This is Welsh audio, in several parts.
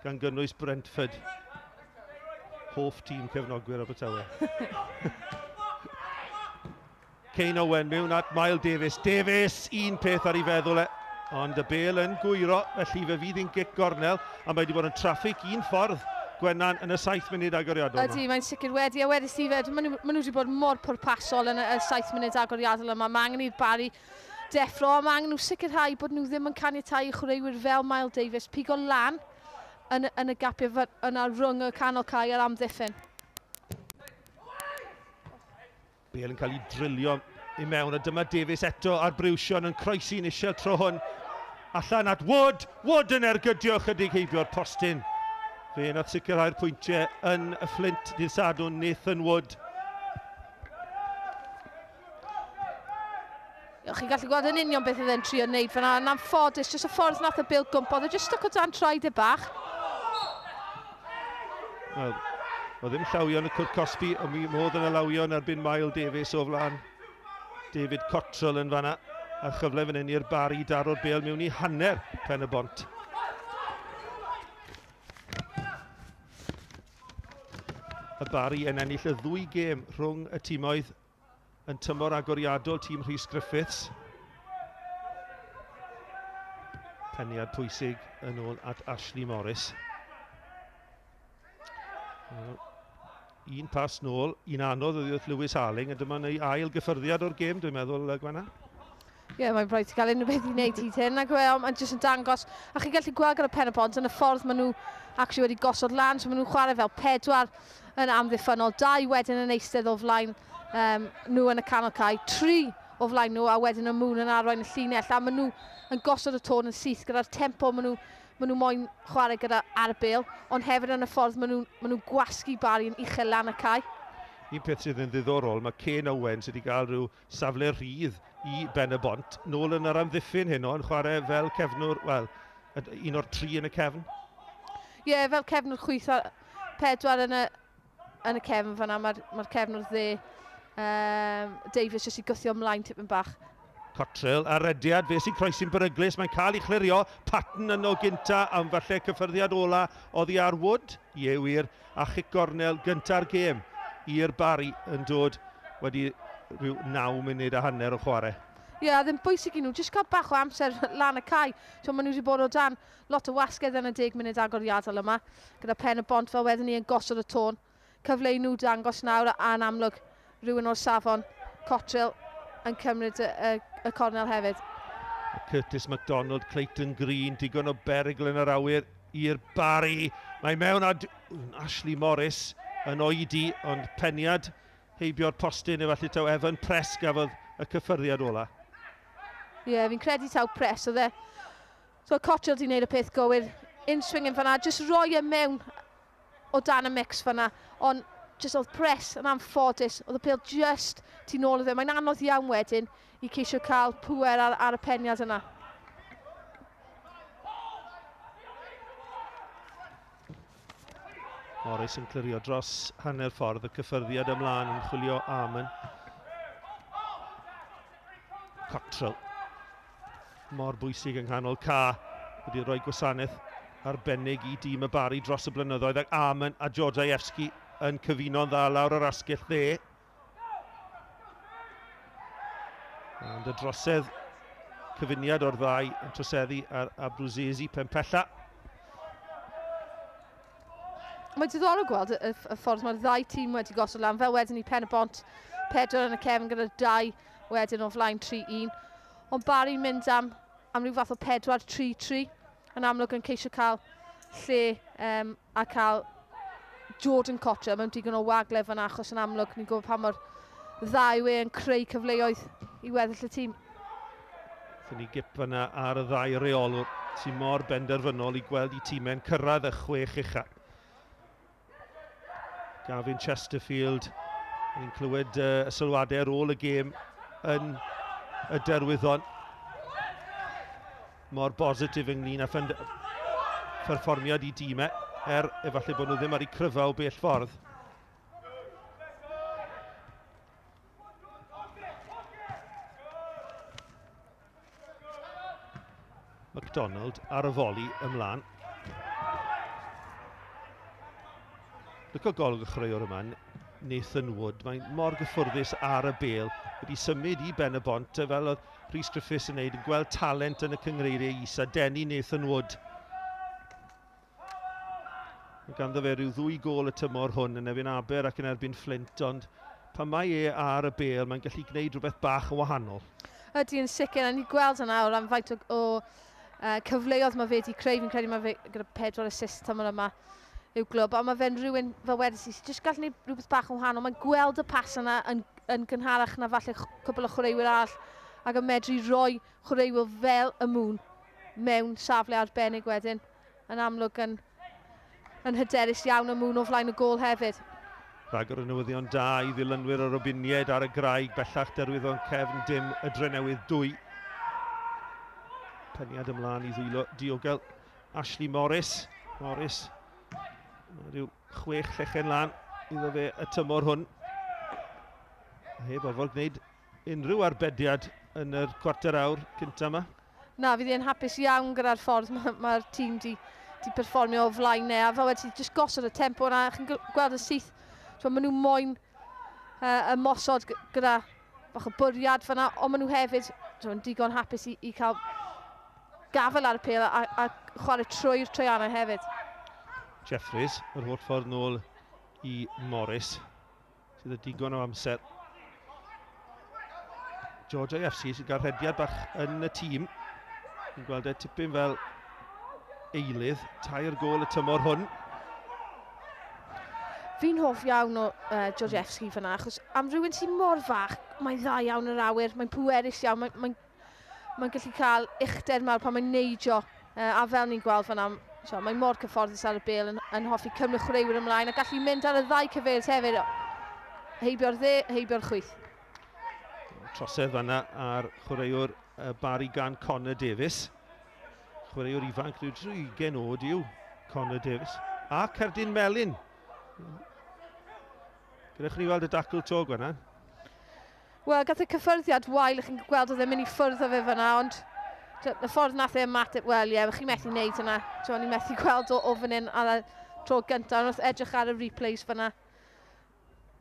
Gan gynnwys Brentford. Hoff tîm cefnogwyr Abertawe. Kane Owen mewn at Mael Davies. Davies, un peth ar ei feddwl e. Ond y bel yn gwyro, felly fe fydd hi'n gic gornel, a mae wedi bod yn traffig un ffordd Gwenan yn y 7 munud agoriadol. Ydy, mae'n sicr wedi, a wedi si fed, maen nhw wedi bod mor pwrpasol yn y 7 munud agoriadol yma. Mae angen i'r Barri deffro, a mae angen nhw sicrhau bod nhw ddim yn caniatáu i chwaraewyr fel Mael Davies pigo lan yn y gapiau yna rhwng y canol cae a'r amddiffyn. Bale yn cael ei drilio i mewn, a dyma Davies eto ar Briwsion yn croesi'n isiel tro hwn. Allan at Wood! Wood yn ergydio chydig heibio'r postyn. Fe nath sicrhau'r pwyntiau yn y Fflint dydd Sadwrn, Nathan Wood. Chi'n gallu gweld yn union beth oedd e'n trio wneud fyna. Yn anffodus, jyst y ffordd nath y bil gwmpa, oedd e jyst stuck o dan traed e bach. Wel, oedd ddim llawion y cwrt cosbi, ond mi modd yn y lawion erbyn Mael Davies o flaen David Cottrell yn fanna. A chyfle fan hyn i'r Barri daro'r bel mewn i hanner pen y bont. Y Barri yn ennill y ddwy gêm rhwng y timoedd yn tymor agoriadol tîm Rhys Griffiths. Peniad pwysig yn ôl at Ashley Morris. Un pas nôl, un anodd oedd wrth Lewis Harling, a dyma ei ail gyffyrddiad o'r gêm, dwi'n meddwl, Gwenna. Ie, yeah, mae'n rhaid i gael unrhyw beth i wneud hyd hyn, ac wel, mae'n jyst yn dangos, a chi'n gallu gweld gyda Pen y Bont yn y ffordd maen nhw actually wedi gosod lan, so maen nhw'n chwarae fel 4 yn amddiffynnol, 2 wedyn yn eistedd o flaen nhw yn y canol cae, 3 o flaen nhw, a wedyn y Moon yn arwain y llinell, a maen nhw yn gosod y tôn yn syth gyda'r tempo maen nhw moyn chwarae gyda ar y bêl, ond hefyd yn y ffordd maen nhw gwasgu Barri yn uchel lan y cae. Un peth sydd yn ddiddorol, mae Kane Owen sydd wedi cael rhyw safle rhydd i Ben y Bont, nôl yn yr amddiffyn heno, yn chwarae fel cefnwr, wel, un o'r 3 yn y cefn. Ie, yeah, fel cefnwr chwith a 4 yn y cefn fan'na, mae'r cefnwr dde, Davies jyst i gwthio ymlaen tipyn bach. Cottrell a rediad, fe sy'n croesi'n beryglus, mae'n cael ei chlirio, Patton yno gynta, am falle cyffyrddiad ola oddi ar Wood, ie wir, a chic gornel gynta'r gêm i'r Barri yn dod wedi rhyw 9 munud a hanner o chwarae. Ie, yeah, ddim bwysig i nhw, jyst cael bach o amser lan y cae. So, maen nhw wedi bod o dan lot o wasgedd yn y 10 munud agoriadol yma, gyda Pen y Bont fel wedyn ni yn gosod y tôn. Cyfle i nhw dangos nawr, a'n amlwg rhywun o'r safon, Cottrell, yn cymryd y cornel hefyd. Curtis MacDonald, Clayton Green, digon o berygl yn yr awyr i'r Barri. Mae mewn at Ashley Morris yn oedi, ond peniad heibio'r postyn, efallai taw Evan Press gafodd y cyffyrddiad ola. Ie, yeah, fi'n credu taw Press oedd e. So Cottrell di wneud y peth gywir, in swinging fan'na, jyst roi e mewn o dan y mix fan'na, ond jyst oedd Press yn anffodus, oedd y pêl just tu nôl iddo. Mae'n anodd iawn wedyn i ceisio cael pŵer ar y peniad yna. Morris yn clirio dros hanner ffordd, y cyffyrddiad ymlaen yn chwilio Armon. Cottrell, mor bwysig yng nghanol ca, wedi rhoi gwasanaeth arbennig i dîm y Barri dros y blynyddoedd, ac Armon a Georgievski yn cyfuno'n dda lawr yr asgell dde. Ond y drosedd cyfuniad o'r ddau yn troseddu ar Abruzzese Pempella. Mae'n diddorol gweld y ffordd mae'r ddau tîm wedi gosod lan, fel wedyn ni Pen y Bont, 4 yn y cefn gyda 2 wedyn o flaen 3-1. Ond Barri'n mynd am rhyw fath o 4-3-3, yn amlwg yn ceisio cael lle a cael Jordan Cottrell mewn digon o wagle fan achos yn amlwg ni'n gwybod pa mor dda yw e yn creu cyfleoedd i weddill y tîm. Thyn ni gip fyna ar y ddau reolwr sy'n mor benderfynol i gweld i tîmau'n cyrraedd y 6 ucha. Gavin Chesterfield, ni'n clywed y sylwadau ar ôl y gêm yn y Derwyddon. Mor bositif ynglyn â pherfformiad i dîmau, efallai bod nhw ddim ar eu cryfa o bell ffordd. MacDonald ar y foli ymlaen. Lyco golwg y chwaraewr yma, Nathan Wood. Mae'n mor gyffwrddus ar y bêl. Wedi symud i Ben y Bont, fel oedd Rhys Griffiths yn neud, yn gweld talent yn y cyngreiriau isa, denu Nathan Wood. Mae ganddo fe rhyw 2 gôl y tymor hwn yn erbyn Aber ac yn erbyn Flint, ond pan mae e ar y bêl, mae'n gallu gwneud rhywbeth bach yn wahanol. Ydy, yn sicr, a ni'n gweld yna o ran faint o cyfleoedd mae fe wedi creu. Fi'n credu mae fe gyda 4 assist tymor yma i'w glwb, a mae fe'n rhywun, fel wedys i, sy'n jyst gallu gwneud rhywbeth bach yn wahanol. Mae'n gweld y pas yna yn gynharach na falle cwbl o chwaraewyr arall, ac yn medru roi chwaraewyr fel y Moon mewn safle arbennig wedyn. Yn amlwg yn hyderus iawn y Moon o flaen y gôl hefyd. Rhagor o newyddion da i ddilynwyr o Robiniaid ar y graig, bellach derwyddon cefn 0, y Drenewydd 2. Peniad ymlaen i ddwylo diogel Ashley Morris. Morris, mae rhyw 6 llechen lan iddo fe y tymor hwn. Heb orfod gwneud unrhyw arbediad yn yr cwarter awr cynta yma. Na, fydd e'n hapus iawn gyda'r ffordd mae'r tîm di perfformio o flaen e, a fel wedi jyst gosod y tempo yna, chi'n gweld y syth, so, maen nhw moyn ymosod gyda bach o bwriad fan'na, ond maen nhw hefyd yn digon hapus i cael gafael ar y pêl a chwarae trwy'r treianau hefyd. Jeffries, yr holl ffordd nôl i Morris, sydd â digon o amser. Georgia FC sy'n cael rhediad bach yn y tîm. Ni'n gweld e tipyn fel eilydd, 3 gôl y tymor hwn. Fi'n hoff iawn o Georgievski fyna, achos am rhywun sy'n mor fach, mae'n dda iawn yr awyr, mae'n pwerus iawn, mae'n gallu cael uchder mawr pan mae'n neidio, a fel ni'n gweld fyna, so, mae'n mor cyfforddus ar y bêl, yn hoffi cymryd chwaraewyr ymlaen a gallu mynd ar y ddau cyfeiriad hefyd, heibio'r dde, heibio'r chwith. Trosedd fanna ar chwaraewr Barry gan Connor Davies. Chwaraewr ifanc rhyw 30 oed yw Connor Davies. A cerdyn melyn. Gadewch ni weld y dacl to, Gwennan. Wel, gath y cyffyrddiad wael, chi'n gweld oedd e'n mynd i ffwrdd o fe fanna, ond y ffordd nath e ymateb, wel ie, chi'n methu wneud hynna. O'n i'n methu gweld o fan hyn ar y tro gyntaf, ond wrth edrych ar y replays fanna.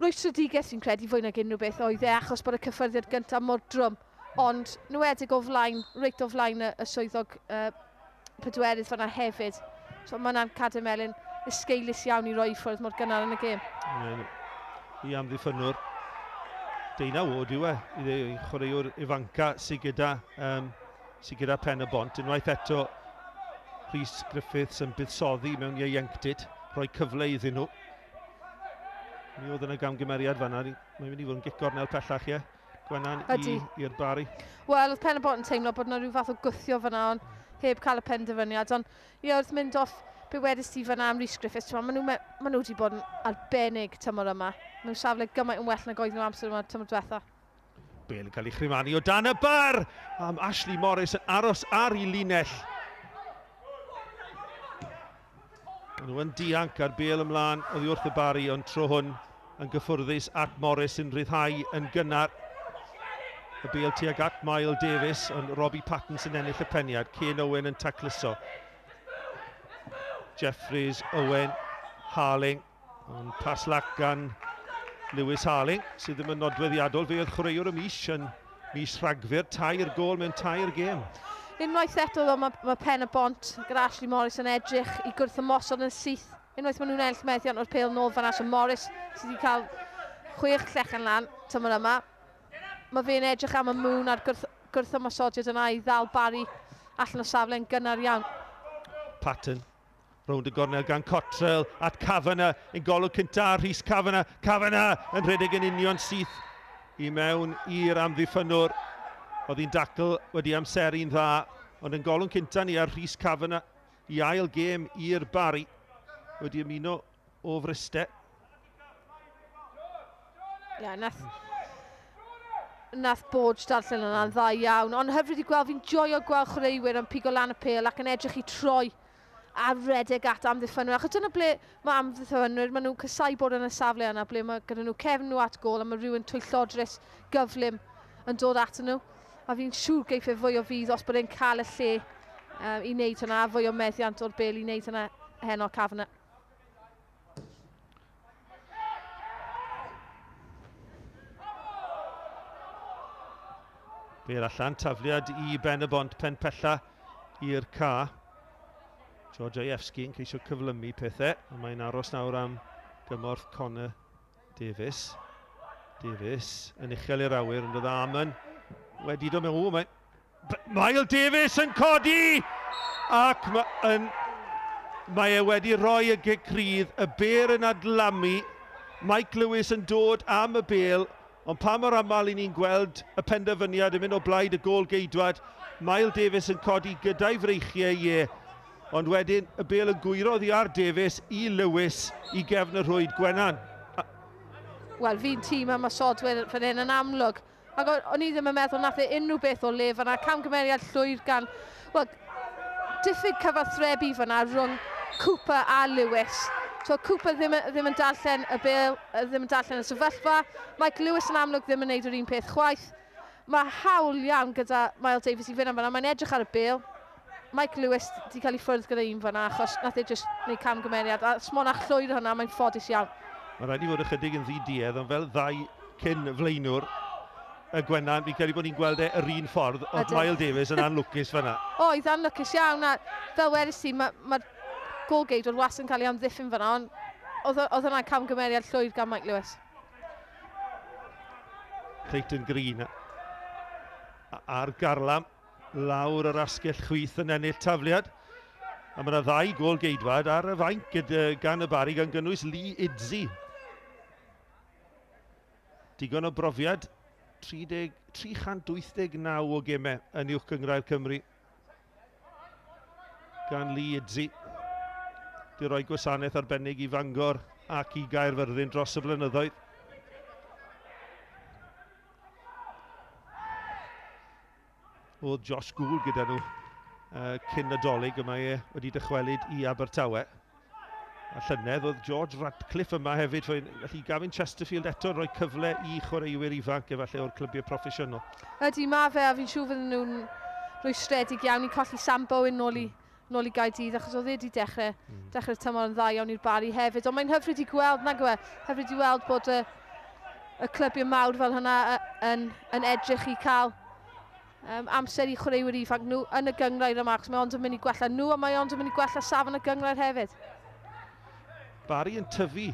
Rwystredigaeth fi'n credu fwy nag unrhyw beth oedd e, achos bod y cyffyrddiad gyntaf mor drwm. Ond nwedig o flaen, reit o flaen y swyddog pedwerydd fanna hefyd. So mae hwnna'n cadair melyn esgeulus iawn i roi i ffwrdd mor gynnar yn y gêm. I amddiffynnwr, 19 oed yw e, i chwaraewr ifanca sydd gyda Pen y Bont. Unwaith eto, Rhys Griffiths yn buddsoddi mewn ieuenctid, rhoi cyfle iddyn nhw. Mi oedd yna gamgymeriad fanna, mae'n mynd i fod yn gic gornel pellach, ie? Gwennan i'r Barry. Wel, oedd Pen y Bont yn teimlo bod yna rhyw fath o gwthio fanna, ond heb cael y penderfyniad. Ond ie, wrth mynd off be wedys ti fanna am Rhys Griffiths, maen nhw wedi bod yn arbennig tymor yma. Mewn safle gymaint yn well nag oedd nhw amser yma tymor diwetha. Bale yn cael ei chrimanu o dan y bar! Am Ashley Morris yn aros ar ei linell. Maen nhw yn dianc ar Bale ymlaen oddi wrth y Barry, ond tro hwn yn gyffwrddus at Morris yn rhyddhau yn gynnar. Y bêl tuag at Miles Davies, ond Robbie Pattinson yn ennill y peniad. Kane Owen yn tacluso. Jeffries, Owen, Harling, ond pas lac gan Lewis Harling, sydd ddim yn nodweddiadol. Fe oedd chwaraewr y mis yn mis Rhagfyr, 3 gôl mewn 3 gêm. Unwaith eto ddo, mae Pen y Bont gyda Ashley Morris yn edrych i gwrth ymosod yn syth. Unwaith maen nhw'n ennill meddiant o'r pêl nôl fan'na, so Morris sydd wedi cael 6 llechen lan tymor yma. Mae fe'n edrych am y Moon a'r gwrth ymosodiad yna i ddal Barry allan o safle yn gynnar iawn. Patton, rownd y gornel gan Cottrell at Kavanagh, yn golwg cynta Rhys Kavanagh. Kavanagh yn rhedeg yn union syth i mewn i'r amddiffynnwr. Oedd hi'n dacl wedi amseru'n dda, ond yn golwg cynta ni ar Rhys Kavanagh i ail gêm i'r Barry, wedi ymuno o Fryste. Ie, nath Borge darllen yna'n dda iawn, ond hyfryd i gweld, fi'n joio gweld chwaraewyr yn pigo lan y pêl ac yn edrych i troi a redeg at amddiffynwyr. Achos dyna ble mae amddiffynwyr, maen nhw'n casau bod yn y safle yna, ble mae gyda nhw cefn nhw at gôl a mae rhywun twyllodrus gyflym yn dod at nhw. A fi'n siŵr geiff e fwy o fudd os bod e'n cael y lle i wneud hwnna, a fwy o meddiant o'r bêl i wneud hwnna heno Kavanagh. Bêl allan, tafliad i Ben y Bont, pen pella i'r ca. George Ievski yn ceisio cyflymu pethau, ond mae'n aros nawr am gymorth Connor Davies. Davies yn uchel i'r awyr, yn dod Amon wedi dod mewn. Mae Miles Davies yn codi! Ac mae e wedi rhoi y gic rydd, y bêl yn adlamu. Mike Lewis yn dod am y bêl, ond pa mor aml i ni'n gweld y penderfyniad yn mynd o blaid y gôl geidwad. Miles Davies yn codi gyda'i freichiau, ie. Ond wedyn y bêl yn gwyro oddi ar Davies i Lewis i gefn y rhwyd. Gwenan. Wel, fi'n tîm ymosodwyr fan hyn yn amlwg. Ac o'n i ddim yn meddwl nath e unrhyw beth o le fan'na. Camgymeriad llwyr gan, wel, diffyg cyfathrebu fan'na rhwng Cooper a Lewis. So Cooper ddim yn darllen y bêl, ddim yn darllen y sefyllfa. Mike Lewis yn amlwg ddim yn neud yr un peth chwaith. Mae hawl iawn gyda Miles Davies i fynd am fan'na. Mae'n edrych ar y bêl. Mike Lewis di cael ei ffwrdd gyda un fan'na achos nath e jyst neud camgymeriad. A smonach llwyr hwnna, mae'n ffodus iawn. Mae rhaid i fod ychydig yn ddi-duedd, ond fel ddau cyn flaenwr y Gwenan, fi'n credu bod ni'n gweld e yr un ffordd, oedd Miles Davies yn anlwcus fan'na. Oedd, anlwcus iawn, a fel wedys ti, mae'r gôl-geidwad wastad yn cael ei amddiffyn fan'na, ond oedd hwnna'n camgymeriad llwyr gan Mike Lewis. Clayton Green ar garlam, lawr yr asgell chwith yn ennill tafliad. A mae yna ddau gôl geidwad ar y fainc gan y Bari, gan gynnwys Lee Idzi. Digon o brofiad, 389 o gemau yn Uwch Gynghrair Cymru gan Lee Idzi. Di roi gwasanaeth arbennig i Fangor ac i Gaerfyrddin dros y blynyddoedd. Oedd Josh Gould gyda nhw cyn Nadolig, y mae e wedi dychwelyd i Abertawe. A llynedd oedd George Radcliffe yma hefyd, felly Gavin Chesterfield eto yn rhoi cyfle i chwaraewyr ifanc efallai o'r clybiau proffesiynol. Ydy, mae fe, a fi'n siŵr fydden nhw'n rwystredig iawn i colli Sam Bowen nôl i Gaerdydd, achos oedd e wedi dechrau'r tymor yn dda iawn i'r Bari hefyd. Ond mae'n hyfryd i gweld, nag yw e? Hyfryd i weld bod y clybiau mawr fel hynna yn edrych i cael amser i chwaraewyr ifanc nhw yn y gynghrair yma, achos mae ond yn mynd i gwella nhw, a mae ond yn mynd i gwella safon y gynghrair hefyd. Bari yn tyfu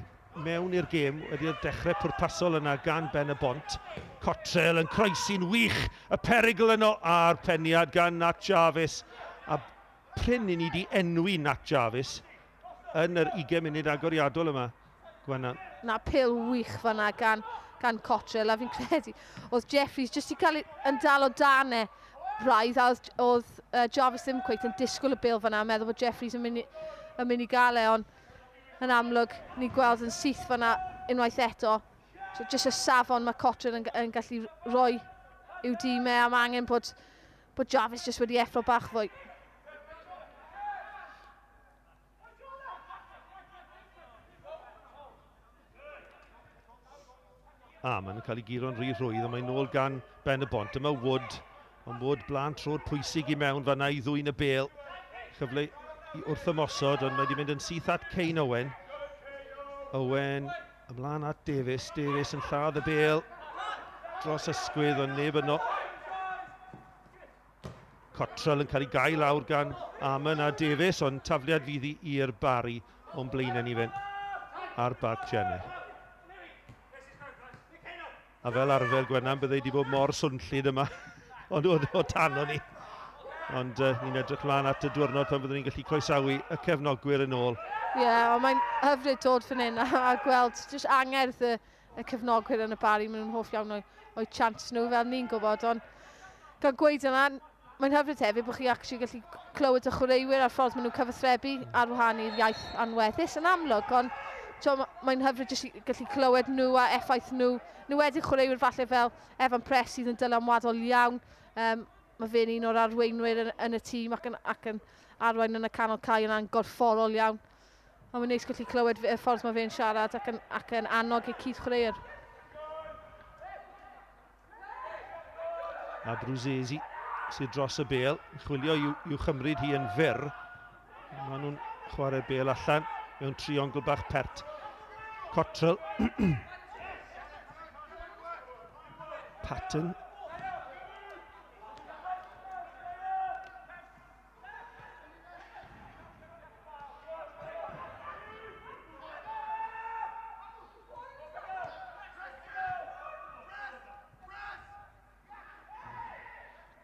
mewn i'r gêm wedi'r dechrau pwrpasol yna gan Ben y Bont. Cottrell yn croesi'n wych, y perygl yno a'r peniad gan Nat Jarvis. A prin i ni di enwi Nat Jarvis yn yr 20 munud agoriadol yma, Gwenan. Na, pêl wych fan'na gan Cottrell, a fi'n credu oedd Jeffries jyst i cael yn dal o dan e braidd, a oedd Jarvis ddim cweit yn disgwyl y bêl fan'na, meddwl bod Jeffries yn mynd i gael e, ond yn amlwg ni'n gweld yn syth fan'na unwaith eto. So jyst y safon mae Cottrell yn gallu rhoi i'w dîm e, a mae angen bod Jarvis jyst wedi effro bach fwy. A mae'n cael ei guro'n rhy rhwydd, ond mae'n nôl gan Ben y Bont. Yma Wood, ond Wood blaen trod pwysig i mewn fan'na i ddwyn y bêl. Chyfle i wrth ymosod, ond mae wedi mynd yn syth at Kane Owen. Owen ymlaen at Davies. Davies yn lladd y bêl dros ysgwydd, ond neb yno. Cottrell yn cael ei gael lawr gan Amon a Davies, ond tafliad fydd i'r Bari o'n blaenau ni fynd ar Barc Jenner. A fel arfer, Gwenan, byddai wedi bod mor swnllyd yma, ond o tan o'n ni. Ond ni'n edrych mlaen at y diwrnod pan byddwn ni'n gallu croesawu y cefnogwyr yn ôl. Ie, yeah, ond mae'n hyfryd dod fan hyn a gweld jyst angerdd y cefnogwyr yn y Bari. Maen nhw'n hoff iawn o'u chants nhw, fel ni'n gwybod. Ond gan gweud yna, mae'n hyfryd hefyd bod chi actually gallu clywed y chwaraewyr a'r ffordd maen nhw'n cyfathrebu ar wahân i'r iaith anweddus yn amlwg. Ond mae'n hyfryd jyst gallu clywed nhw a effaith nhw. Nhw wedi chwaraewyr falle fel Evan Press sydd yn dylanwadol iawn. Mae fe'n un o'r arweinwyr yn y tîm ac yn arwain yn y canol cae yna'n gorfforol iawn. Ond mae'n neis gallu clywed y ffordd mae fe'n siarad ac yn annog eu cyd-chwaraewyr. A Bruzesi sydd dros y bêl, chwilio i'w chymryd hi yn fyr. Maen nhw'n chwarae'r bêl allan mewn triongl bach pert. Cottrell. Patton.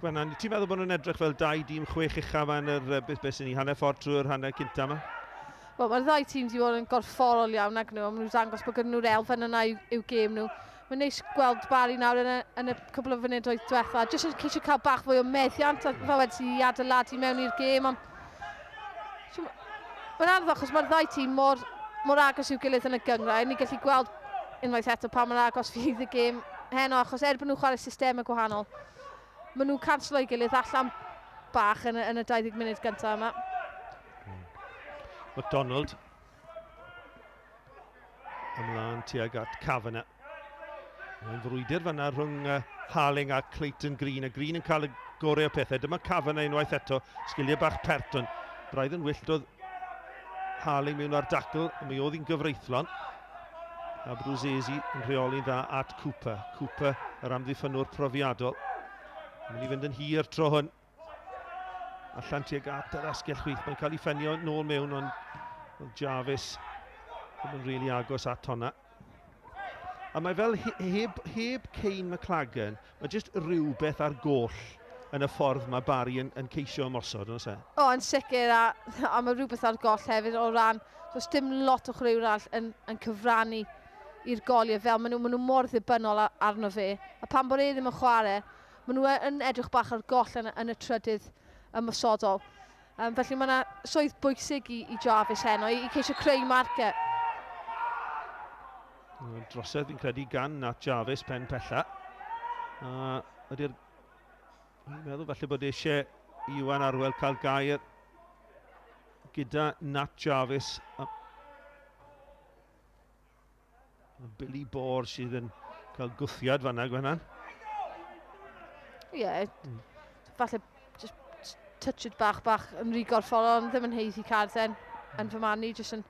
Gwenan, ti'n meddwl bod nhw'n edrych fel 2 dîm 6 ucha yma yn yr beth sy'n ni hanner ffordd trwy'r hanner cynta yma? Wel, mae'r ddau tîm wedi bod yn gorfforol iawn ag nhw, a maen nhw'n dangos bod gyda nhw'r elfen yna i'w gêm nhw. Mae'n neis gweld Barry nawr yn y cwbl o funudoedd diwetha, jyst yn ceisio cael bach fwy o meddiant a fel wedi i adeiladu mewn i'r gêm. Ond mae'n anodd achos mae'r ddau tîm mor agos i'w gilydd yn y gynghrair. Ni'n gallu gweld unwaith eto pa mor agos fydd y gêm heno, achos er bod nhw'n chwarae systemau gwahanol, maen nhw'n canslo ei gilydd allan bach yn y 20 munud gyntaf yma. McDonald ymlaen tuag at Kavanagh. Mae'n frwydr fanna rhwng Harling a Clayton Green. A Green yn cael y gorau o pethau. Dyma Kavanagh unwaith eto. Sgiliau bach pert, ond braidd yn wyllt oedd Harling mewn ar dacl. A mi oedd hi'n gyfreithlon. A Bruzzese yn rheoli'n dda at Cooper. Cooper, yr amddiffynnwr profiadol. Mae'n mynd i fynd yn hir tro hwn. Allan tuag at yr asgell chwith. Mae'n cael ei ffenio nôl mewn, ond Jarvis ddim yn rili agos at honna. A mae fel heb Kane McLagan, mae jyst rhywbeth ar goll yn y ffordd mae Barry yn ceisio ymosod, yn oes e? O, yn sicr, a mae rhywbeth ar goll hefyd o ran, does dim lot o chwaraewyr arall yn cyfrannu i'r goliau fel, maen nhw mor ddibynnol arno fe. A pan bod e ddim yn chwarae, maen nhw yn edrych bach ar goll yn y trydydd ymosodol. Felly mae yna swydd bwysig i Jarvis heno, i ceisio creu marciau. Drosedd fi'n credu gan Nat Jarvis pen pella. Ydy'r... Fi'n meddwl falle bod eisiau Iwan Arwel cael gair gyda Nat Jarvis. A Billy Bohr sydd yn cael gwthiad fanna, Gwenan. Ie, falle just touched bach yn rhy gorfforol, ond ddim yn haeddu carden yn fy marn i, jyst yn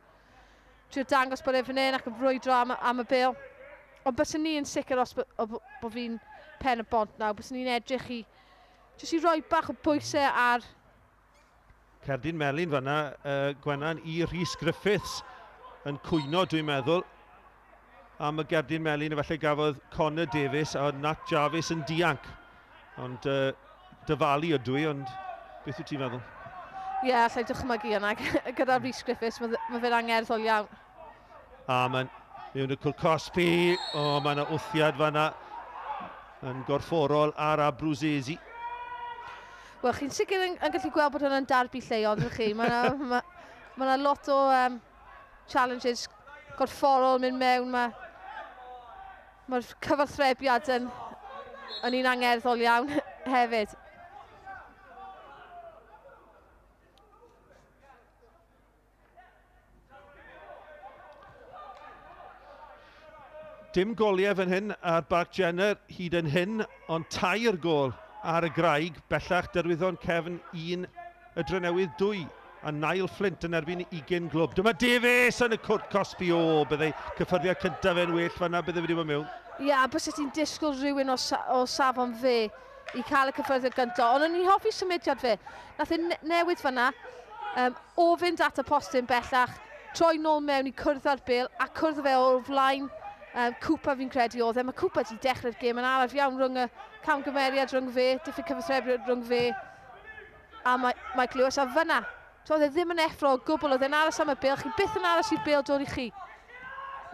trio dangos bod e fan hyn ac yn frwydro am y bêl. Ond byswn ni yn sicr os bo fi'n Pen y Bont nawr, byswn ni'n edrych i jyst i roi bach o bwysau ar... Cerdyn melyn fanna, Gwenan, i Rhys Griffiths yn cwyno, dwi'n meddwl, am y gerdyn melyn, a falle gafodd Connor Davies a Nat Jarvis yn dianc. Ond dyfalu ydw i, ond beth wyt ti'n meddwl? Ie, yeah, allai dychmygu yna gyda Rhys Griffiths, mae fe'n angerddol iawn. A mae'n mewn y cwrt cosbi, o, mae yna wthiad fanna yn gorfforol ar Abruzzese. Wel, chi'n sicr yn gallu gweld bod hwnna'n darbi lleol, ydych chi? Mae yna lot o challenges gorfforol mynd mewn. Mae'r cyfathrebiad yn un angerddol iawn hefyd. Dim goliau fan hyn ar Barc Jenner hyd yn hyn, ond 3 gôl ar y graig. Bellach Derwyddon Cefn 1, y Drenewydd 2, a Niall Flint yn erbyn 20 glwb. Dyma Davies yn y cwrt cosbi. O, byddai cyffyrddiad cyntaf e'n well fanna, bydde wedi bod mewn. Ie, yeah, byset ti'n disgwyl rhywun o safon fe i cael y cyffyrddiad gyntaf, ond o'n i'n hoffi symudiad fe. Nath e newid fanna, o fynd at y postyn bellach, troi nôl mewn i cwrdd â'r bêl, a cwrdd fe o'r flaen Cooper fi'n credu oedd e. Mae Cooper wedi dechrau'r gêm yn araf iawn rhwng y camgymeriad rhwng fe, diffyg cyfathrebu rhwng fe a Mike Lewis. A fyna, oedd e ddim yn effro o gwbl, oedd e'n aros am y bêl. Chi byth yn aros i'r bêl dod i chi.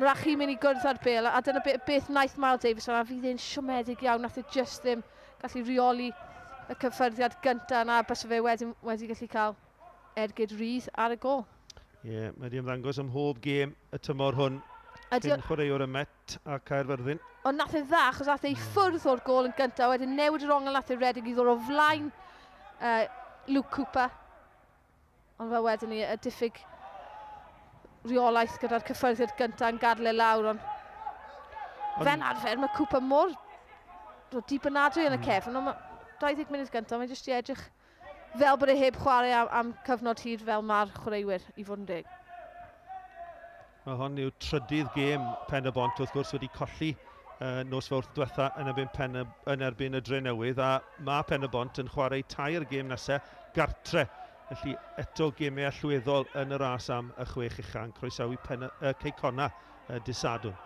Mae rhaid chi mynd i gwrdd â'r bêl, a dyna beth wnaeth Miles Davies yna. Fydd e'n siomedig iawn, nath e jyst ddim gallu rheoli y cyffyrddiad gyntaf yna, bysa fe wedi gallu cael ergyd rydd ar y gôl. Ie, yeah, mae wedi ymddangos ym mhob gêm y tymor hwn. Cyn chwaraewr y Met a Caerfyrddin. Ond nath e dda, achos nath e i ffwrdd o'r gôl yn gyntaf, wedyn newid yr ongl nath e redeg i ddod o flaen Luke Cooper. Ond fel wedyn ni, y diffyg reolaeth gyda'r cyffyrddiad gyntaf yn gadael e lawr. Ond fel arfer, mae Cooper mor dibynadwy yn y cefn, ond 20 munud gyntaf, mae'n jyst i edrych fel bod e heb chwarae am cyfnod hir fel mae'r chwaraewyr, i fod yn deg. Mae hon yw trydydd gêm Pen y Bont, wrth gwrs, wedi colli nos Fawrth diwetha yn erbyn y Drenewydd, a mae Pen y Bont yn chwarae 3 gêm nesaf gartre. Felly eto gemau allweddol yn y ras am y 6 ucha, yn croesawu Cei Connah dydd Sadwrn.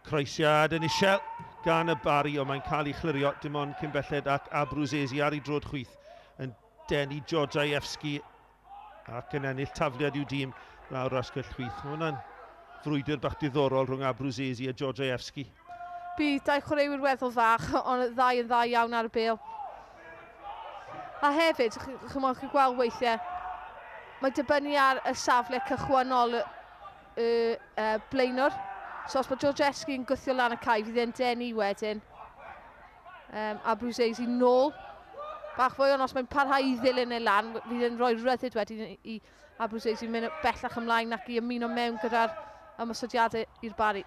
Croesiad yn isel gan y Barri, ond mae'n cael ei chlirio dim ond cyn belled ac Abruzzese ar ei droed chwith yn denu Georgievski ac yn ennill tafliad i'w dîm lawr asgell chwith. Mae hwnna'n frwydr bach diddorol rhwng Abruzzese a Georgievski. Bydd dau chwaraewyr weddol fach, ond y ddau yn dda iawn ar y bêl. A hefyd, chi'n gweld weithiau, mae dibynnu ar y safle cychwynnol y blaenwr. So os mae Georgievski yn gwthio lan y cae, fydd e'n denu wedyn. Abruzzese nôl. Bach fwy, ond os mae'n parhau i ddilyn e lan, fydd e'n rhoi rhyddid wedyn i Abruzzese mynd bellach ymlaen ac i ymuno mewn gyda'r ymosodiadau i'r Barri.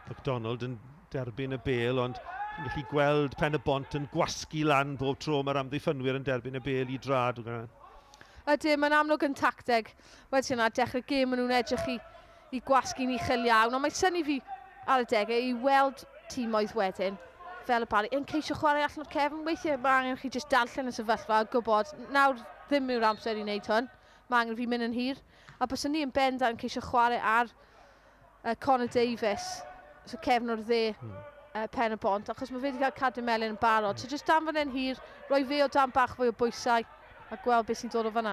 McDonald yn derbyn y bêl, ond chi'n gallu gweld Pen y Bont yn gwasgu lan bob tro mae'r amddiffynwyr yn derbyn y bêl i drad. Ydy, mae'n amlwg yn tacteg. Wedyn yna, dechrau gêm, maen nhw'n edrych i gwasgu'n uchel iawn, ond mae'n synnu fi ar y degau i weld tîmoedd wedyn, fel y Barri, yn ceisio chwarae allan o'r cefn. Weithiau mae angen chi jyst darllen y sefyllfa a gwybod, nawr ddim yw'r amser i wneud hwn, mae angen fi mynd yn hir. A byswn ni yn bendant yn ceisio chwarae ar Connor Davies, so cefn o'r dde, Pen y Bont, achos mae fe wedi cael cardyn melyn yn barod. So jyst danfon e'n hir, rhoi fe o dan bach fwy o bwysau a gweld beth sy'n dod o fan'na.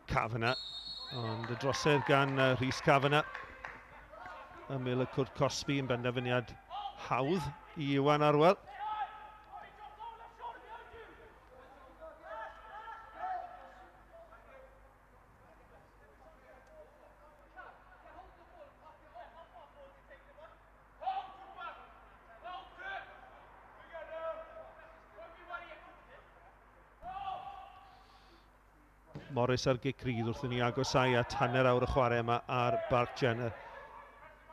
Kavanagh, ond y drosedd gan Rhys Kavanagh. Ymyl y cwrt cosbi yn benderfyniad hawdd i Iwan Arwel. Morris ar gic rydd wrth i ni agosau at hanner awr y chwarae yma ar Barc Jenner.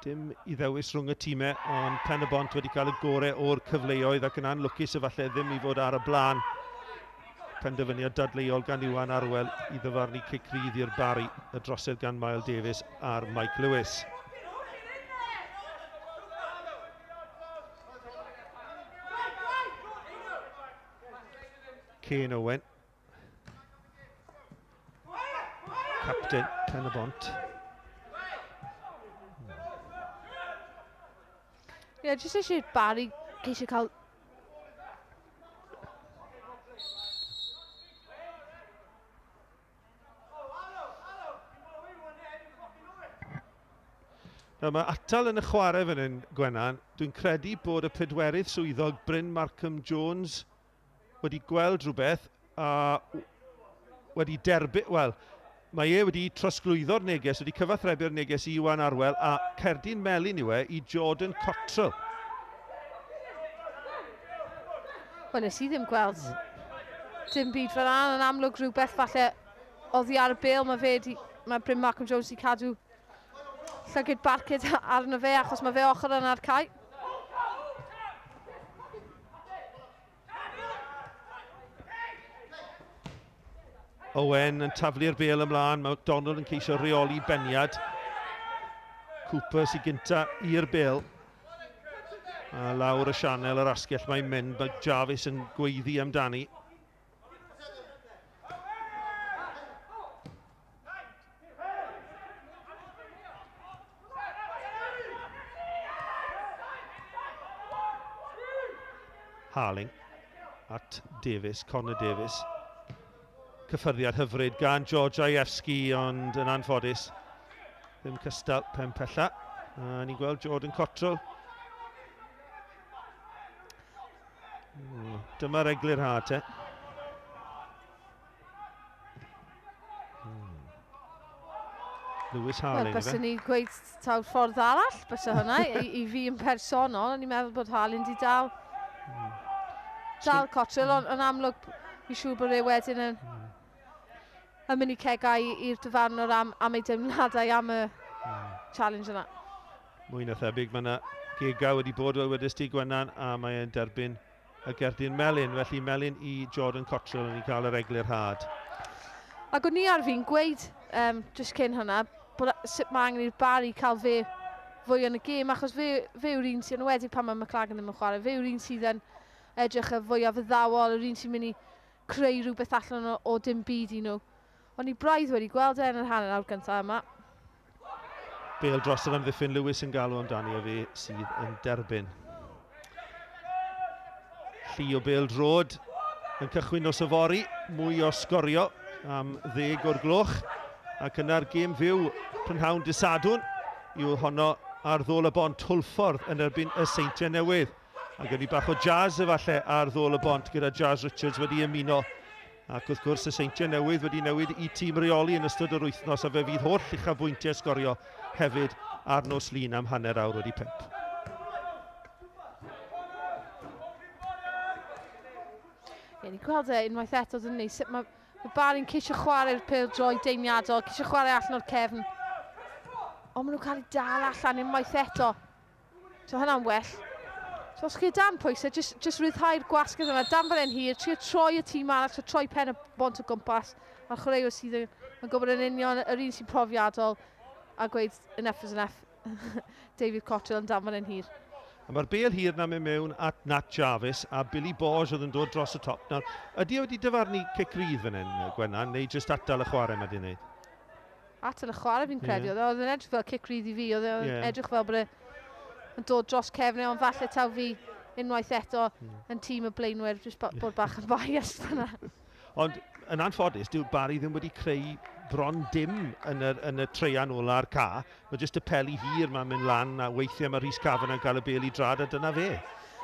Dim i ddewis rhwng y tîmau, ond Pen y Bont wedi cael y gorau o'r cyfleoedd ac yn anlwcus efallai ddim i fod ar y blaen. Penderfyniad dadleuol gan Iwan Arwel i ddyfarnu cic rydd i'r Barri, y drosedd gan Mael Davies a'r Mike Lewis. Kane Owen. Captain Pen y Bont. Ie, yeah, jyst eisiau Barri ceisio cael Nawr, mae atal yn y chwarae fan hyn, Gwenan. Dwi'n credu bod y pedwerydd swyddog Bryn Markham Jones wedi gweld rhywbeth a wedi derbyn... Wel, mae e wedi trosglwyddo'r neges, wedi cyfathrebu'r neges i Iwan Arwel a cerdyn melyn yw e i Jordan Cottrell. Wel, nes i ddim gweld dim byd fel yna. Yn amlwg rhywbeth falle oddi ar y bêl. Mae fe di, mae Bryn Markham Jones wedi cadw llygad barcud arno fe achos mae fe ochr yna'r cae. Owen yn taflu'r bêl ymlaen, mae McDonald yn ceisio rheoli beniad. Cooper sy'n gynta i'r bêl. A lawr y sianel yr asgell mae'n mynd, mae Jarvis yn gweiddi amdani. Harling at Davies, Connor Davies. Cyffyrddiad hyfryd gan Georgievski, ond yn anffodus ddim cystal pen pella. A ni'n gweld Jordan Cottrell. Dyma'r eglurhad te. Lewis Harling. Wel, byswn ni'n gweud taw'r ffordd arall, bysa hwnna, i fi yn personol, o'n i'n meddwl bod Harling di dal. Dal Cottrell, ond yn amlwg, fi'n siŵr bod e wedyn yn mynd i cegau i'r dyfarnwr am ei deimladau am y challenge yna. Mwy na thebyg, mae yna gegau wedi bod fel wedys ti, Gwenan, a mae e'n derbyn y gerdyn melyn. Felly melyn i Jordan Cottrell yn ei cael yr eglurhad. Ac o'n i ar fi'n gweud, jyst cyn hwnna, bod sut mae angen i'r Barri cael fe fwy yn y gêm, achos fe yw'r un sy'n, enwedig pan mae McLagan ddim yn chwarae, fe yw'r un sydd yn edrych y fwyaf addawol, yr un sy'n mynd i creu rhywbeth allan o dim byd i nhw. O'n i braidd wedi gweld e yn yr hanner awr gyntaf yma. Bale dros yr amddiffyn, Lewis yn galw amdani a fe sydd yn derbyn. Llu o bêl droed yn cychwyn nos yfory, mwy o sgorio am 10 o'r gloch. Ac yna'r gêm fyw prynhawn dydd Sadwrn yw honno ar Ddôl y Bont, Hwlffordd yn erbyn y Seintiau Newydd. A gen i bach o jazz efallai ar Ddôl y Bont gyda Jazz Richards wedi ymuno. Ac wrth gwrs y Seintiau Newydd wedi newid i tîm reoli yn ystod yr wythnos a fe fydd holl uchafbwyntiau sgorio hefyd ar nos Lun am 5:30. Ie, ni'n gweld e unwaith eto, dyn ni, sut mae Barry'n ceisio chwarae'r pêl-droed deimiadol, ceisio chwarae allan o'r cefn. Ond maen nhw'n cael eu dal allan unwaith eto. So hynna'n well. So os chi dan pwysau, just rhyddhau'r gwasgedd yna, dan fan hir, trio troi y tîm arall, so troi pen y bont o gwmpas, a'r chwaraewyr sydd yn gwybod yn union yr un sy'n profiadol, a gweud enough is enough, David Cotterill yn dan fan hir. A mae'r bêl hir na mynd mewn at Nat Jarvis a Billy Borge oedd yn dod dros y top. Nawr, ydy e wedi dyfarnu cic rydd fan hyn, Gwennan, neu jyst atal y chwarae mae wedi wneud? Atal y chwarae fi'n credu. Oedd yn edrych fel cic rydd i fi, oedd yn edrych fel bod yn dod dros cefn, ond falle taw fi unwaith eto yn tîm y blaenwyr, jyst bod bach yn biased fyna. Ond yn anffodus, dyw Barry ddim wedi creu bron dim yn y treian ola'r ca. Mae jyst y peli hir mae'n mynd lan a weithiau mae Rhys Cavanagh yn cael y bêl i drad a dyna fe.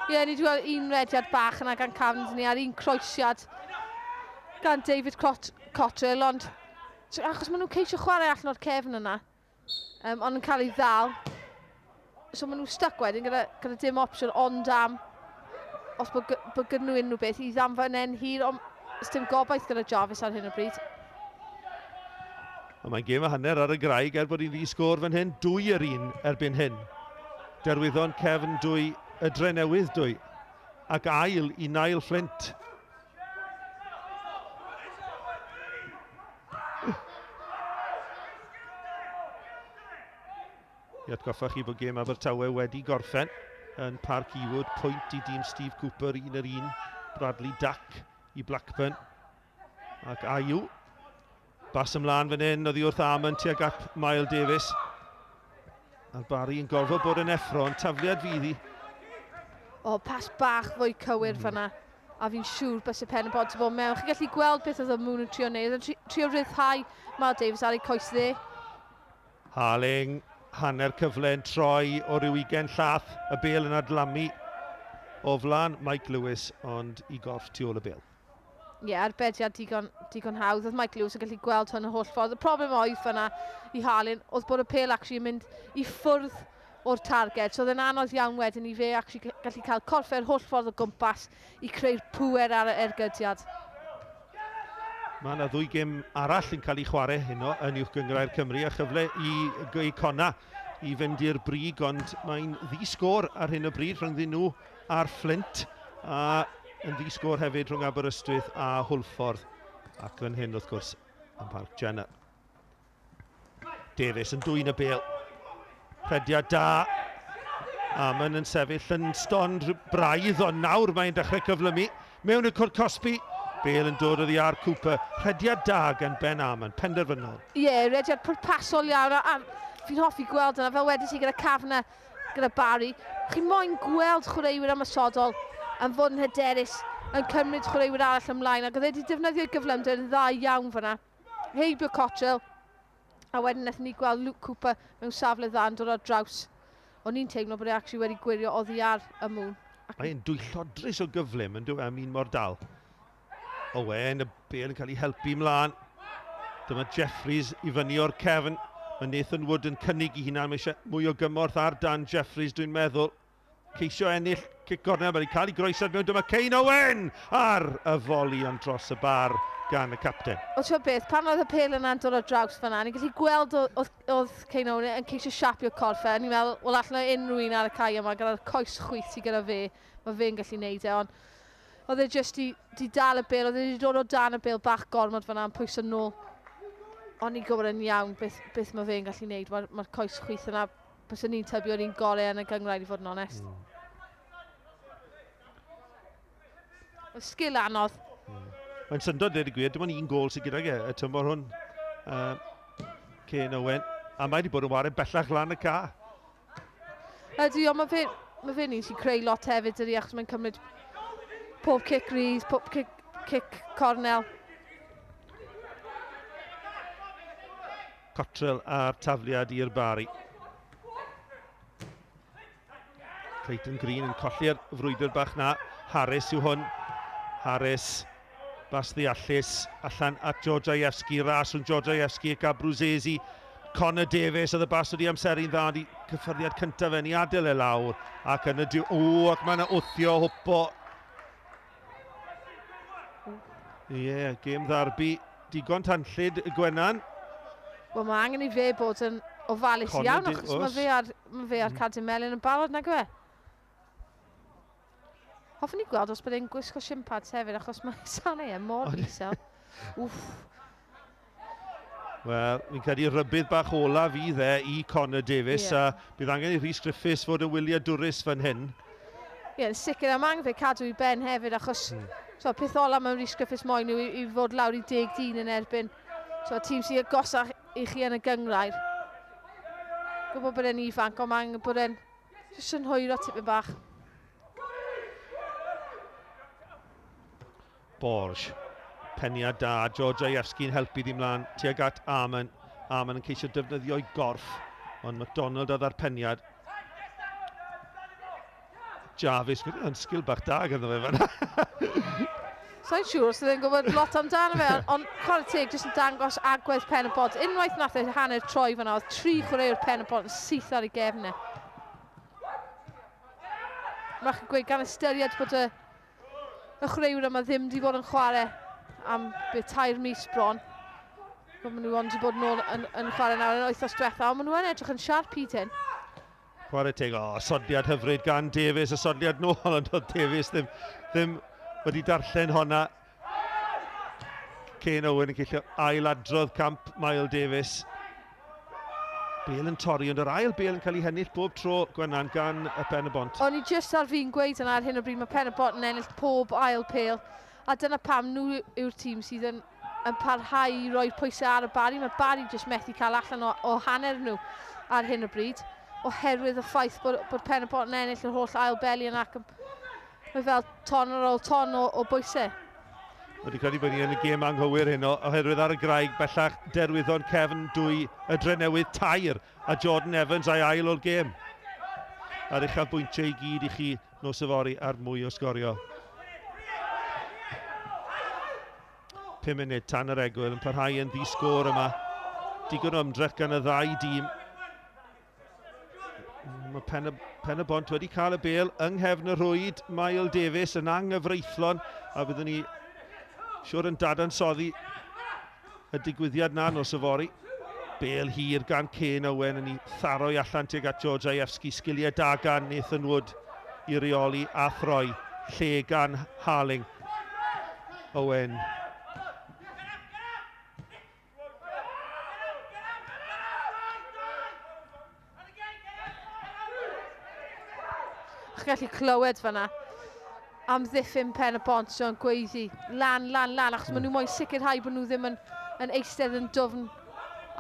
Ie, ni wedi gweld un rediad bach yna gan Cavanagh ni a'r un croesiad gan David Cotterill, ond achos maen nhw'n ceisio chwarae allan o'r cefn yna, ond yn cael ei ddal. So maen nhw'n stuck wedyn gyda dim opsiwn ond am, os bod gyda nhw unrhyw beth, i ddanfon e'n hir, ond dim gobaith gyda Jarvis ar hyn o bryd. A mae'n gêm a hanner ar y graig er bod hi'n ddi-sgôr fan hyn, 2-1 erbyn hyn. Derwyddon cefn 2, y Drenewydd 2, ac ail i Niall Flint. I atgoffa chi bod gêm Abertawe wedi gorffen yn Parc Ewood, pwynt i dîm Steve Cooper, 1-1, Bradley Dack i Blackburn ac Ayew. Bas ymlaen fan hyn, oddi wrth Amon tuag at Mael Davies. A'r Barry yn gorfod bod yn effro, ond tafliad fydd hi. O, pas bach fwy cywir fanna. A fi'n siŵr bys y pen y bont i fod mewn. Chi'n gallu gweld beth oedd y Moon yn trio wneud. Oedd yn trio rhyddhau Mael Davies ar ei coes dde. Harling, hanner cyfle yn troi o ryw 20 llath. Y bêl yn adlamu o flan Mike Lewis, ond i gorff tu ôl y bêl. Ie, arbediad digon hawdd. Oedd Mike Lewis yn gallu gweld hwn y holl ffordd. Y problem oedd fanna i Harlin oedd bod y pêl actually yn mynd i ffwrdd o'r targed. So oedd e'n anodd iawn wedyn i fe actually gallu cael corff e'r holl ffordd o gwmpas i creu'r pŵer ar y ergydiad. Mae yna ddwy gêm arall yn cael ei chwarae heno yn Uwch Gynghrair Cymru a chyfle i Gei Connah i fynd i'r brig, ond mae'n ddi-sgôr ar hyn o bryd rhyngddyn nhw a'r Flint, a yn ddi-sgôr hefyd rhwng Aberystwyth a Hwlffordd, ac fan hyn wrth gwrs yn Parc Jenner. Davies yn dwyn y bêl. Rhediad da. Amon yn sefyll yn stond braidd, ond nawr mae'n dechrau cyflymu. Mewn y cwrt cosbi, bêl yn dod oddi ar Cooper. Rhediad da gan Ben Amon, penderfynol. Ie, rhediad pwrpasol iawn, a fi'n hoffi gweld yna, fel wedys i gyda Cavanagh, gyda Barry. Chi'n moyn gweld chwaraewyr ymosodol yn fod yn hyderus, yn cymryd chwaraewyr arall ymlaen, ac oedd e wedi defnyddio'i gyflymder yn dda iawn fyna. Heibio Cotterill, a wedyn wnaethon ni gweld Luke Cooper mewn safle dda yn dod ar draws. O'n i'n teimlo bod e actually wedi gwirio oddi ar y Moon. Mae'n dwyllodrus o gyflym yn dweud am un mor dal. Owen, y bêl yn cael ei helpu ymlaen. Dyma Jeffries i fyny o'r cefn. Mae Nathan Wood yn cynnig i hunan. Mae eisiau mwy o gymorth ar Dan Jeffries, dwi'n meddwl. Ceisio ennill cic gornel, mae'n cael ei groesad mewn. Dyma Kane Owen ar y foli ond dros y bar gan y capten. O, ti'n beth, pan oedd y pêl yna'n dod ar draws fan'na, ni'n gallu gweld oedd Kane Owen yn ceisio siapio corff e. Ni'n meddwl, wel, allan o unrhyw un ar y cae yma, gyda'r coes chwith sydd gyda fe, mae fe'n gallu neud e, ond oedd e jyst di dal y bêl, oedd e di dod o dan y bêl bach gormod fan'na yn pwyso nôl. Ond ni'n gwybod yn iawn beth mae fe'n gallu neud, mae'r coes chwith yna, byswn ni'n tybio o'r un gorau yn y gynghrair i fod yn onest. Oedd sgil anodd. Mae'n syndod, dweud y gwir, dim ond un gôl sydd gydag e y tymor hwn. Kane Owen. A mae wedi bod yn wario bellach lan y ca. Ydy, ond mae fe'n un sy'n creu lot hefyd, ydy, achos mae'n cymryd pob cic rydd, pob cic cornel. Cottrell a'r tafliad i'r Bari. Clayton Green yn colli'r frwydr bach na. Harris yw hwn. Harris, bas ddeallus, allan at Georgievski, ras rhwng Georgievski ac Abruzzese. Connor Davies, oedd y bas wedi amseru'n dda, wedi cyffyrddiad cyntaf fe, ni adael e lawr, ac yn y diw... O, ac mae yna wthio, hwpo. Ie, yeah, gêm ddarbu, digon tanllyd y Gwenan. Wel, mae angen i fe bod yn ofalus iawn, achos mae fe ar cadw melyn yn barod, nag yw e? Hoffwn i gweld os bydd e'n gwisgo shin pads hefyd, achos mae sanau e mor isel. Wff. Wel, fi'n credu rhybudd bach ola fydd e i Connor Davies, a bydd angen i Rhys Griffiths fod yn wyliadwrus fan hyn. Ie, yeah, yn sicr, a mae angen fe cadw i ben hefyd, achos so, peth ola mewn Rhys Griffiths moyn yw i fod lawr i 10 dyn yn erbyn. So, tîm sy'n agosach i chi yn y gynghrair. Gwybod bod e'n ifanc, ond mae angen bod e'n jyst yn hwyro tipyn bach. Borge. Peniad da, Georgievski'n helpu ddim mlaen tuag at Arman. Arman yn ceisio defnyddio'i gorff, ond McDonald oedd ar peniad. Jarvis, yn sgil bach da ganddo fe fan'na. Sa'n siŵr os ydyn gwybod lot amdano fe, ond chwarae teg jyst yn dangos agwedd Pen y Bont. Unwaith nath e hanner troi fan'na, oedd 3 chwaraewr Pen y Bont yn syth ar ei gefn e. Mae'n gweud gan ystyried bod y chwaraewyr yma ddim wedi bod yn chwarae am beth 3 mis bron. Maen nhw ond wedi bod nôl yn chwarae nawr yn wythnos diwetha, ond maen nhw yn edrych yn siarp hyd hyn. Chwarae teg, o, sodliad hyfryd gan Davies, y sodliad nôl, ond oedd Davies ddim wedi darllen honna. Kane Owen yn ceisio ailadrodd camp Miles Davies. Bale yn torri, ond yr ail bale yn cael ei hennill bob tro, Gwenan, gan y Pen y Bont. O'n i jyst ar fi'n gweud yna ar hyn o bryd, mae Pen y Bont yn ennill pob ail pêl. A dyna pam nhw yw'r tîm sydd yn parhau i roi'r pwysau ar y Bari. Mae Bari jyst methu cael allan o hanner nhw ar hyn o bryd, oherwydd y ffaith bod Pen y Bont yn ennill yr holl ail beli yna, ac mae fel ton ar ôl ton o bwysau. Wedi credu bod ni yn y gêm anghywir heno, oherwydd ar y graig bellach Derwyddon cefn 2, y Drenewydd 3, a Jordan Evans a'i ail o'r gêm. A'r uchafbwyntiau i gyd i chi nos yfory ar mwy o sgorio. 5 munud tan yr egwyl yn parhau yn ddi-sgôr yma. Digon o ymdrech gan y ddau dîm. Mae Pen y Bont wedi cael y bêl yng nghefn y rhwyd. Miles Davies yn anghyfreithlon, a byddwn ni siwr yn dadansoddi y digwyddiad na nos yfory. Bêl hir gan Kane Owen yn ei tharoi allan tuag at Georgievski. Sgiliau da gan Nathan Wood i reoli a throi. Lle gan Harling. Owen. Chi'n gallu clywed fan'na amddiffyn Pen y Bont sy'n gweiddi lan, lan, lan, achos maen nhw moyn sicrhau bod nhw ddim yn eistedd yn dwfn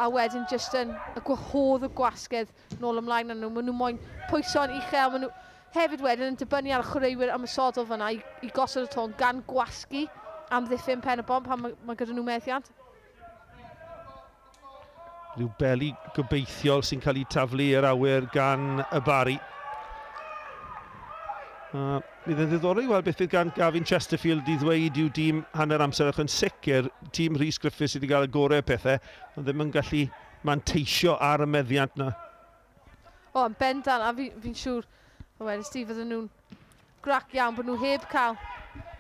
a wedyn jyst yn y gwahodd y gwasgedd nôl ymlaen arnyn nhw. Maen nhw moyn pwyso'n uchel, maen nhw hefyd wedyn yn dibynnu ar y chwaraewyr ymosodol fan'na i gosod y tôn gan gwasgu amddiffyn Pen y Bont pan mae gyda nhw methiant. Rhyw beli gobeithiol sy'n cael ei taflu i'r awyr gan y Bari. Bydd yn ddiddorol i weld beth fydd gan Gavin Chesterfield i ddweud i'w dîm hanner amser, ac yn sicr tîm Rhys Griffiths sydd wedi cael y gorau pethau, ond ddim yn gallu manteisio ar y meddiant na. O, yn bendant, a fi'n siŵr, wedyn Steve, fydden nhw'n grac iawn bod nhw heb cael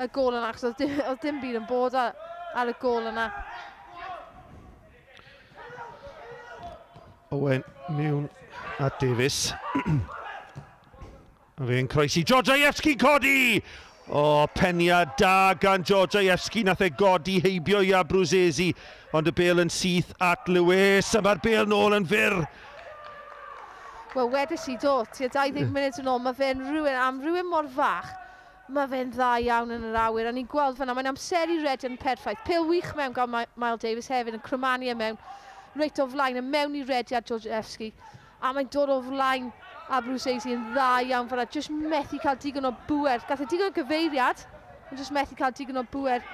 y gôl yna, achos oedd dim byd yn bod ar y gôl yna. Owen mewn at Davies. A fe'n croesi. Georgievski codi! O, peniad da gan Georgievski. Nath e godi heibio i Abruzzese. Ond y bêl yn syth at Lewis. A mae'r bêl nôl yn fyr. Wel, wedys i do, tua 20 munud yn ôl, mae fe'n rhywun, am rhywun mor fach, mae fe'n dda iawn yn yr awyr. A ni'n gweld fan'na, mae'n amseru rediad yn perffaith. Pêl wych mewn gan Miles Davies hefyd, yn crymanu e mewn. reit o flaen, yn mewn i rediad Georgievski. A mae'n dod o flaen Abruzzese yn dda iawn fan'na. Just methu cael digon o bŵer. Gath e digon o gyfeiriad, ond just methu cael digon o bŵer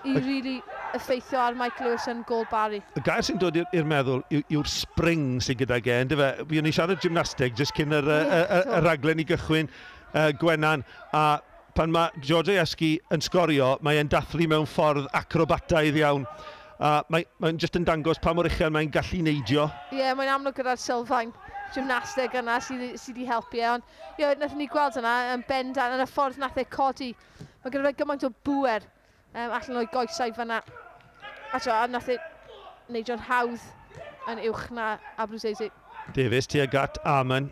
i really effeithio ar Mike Lewis yn gôl Barry. Y gair sy'n dod i'r meddwl yw'r spring sy'n gyda ge, yndyfe? Fuon ni siarad gymnasteg jyst cyn yr rhaglen i gychwyn, Gwenan, a pan mae Georgievski yn sgorio, mae e'n dathlu mewn ffordd acrobataidd iawn. A mae'n jyst yn dangos pa mor uchel mae'n gallu neidio. Ie, yeah, mae'n amlwg gyda'r sylfaen gymnasteg yna sydd wedi helpu e. Ond ie, wnaethon ni gweld yna yn bendant, yn y ffordd nath e codi. Mae gyda fe gymaint o bŵer allan o'i goesau fan'na. A nath e neidio'n hawdd yn uwch na Abruzzese. Davies tuag at Amon.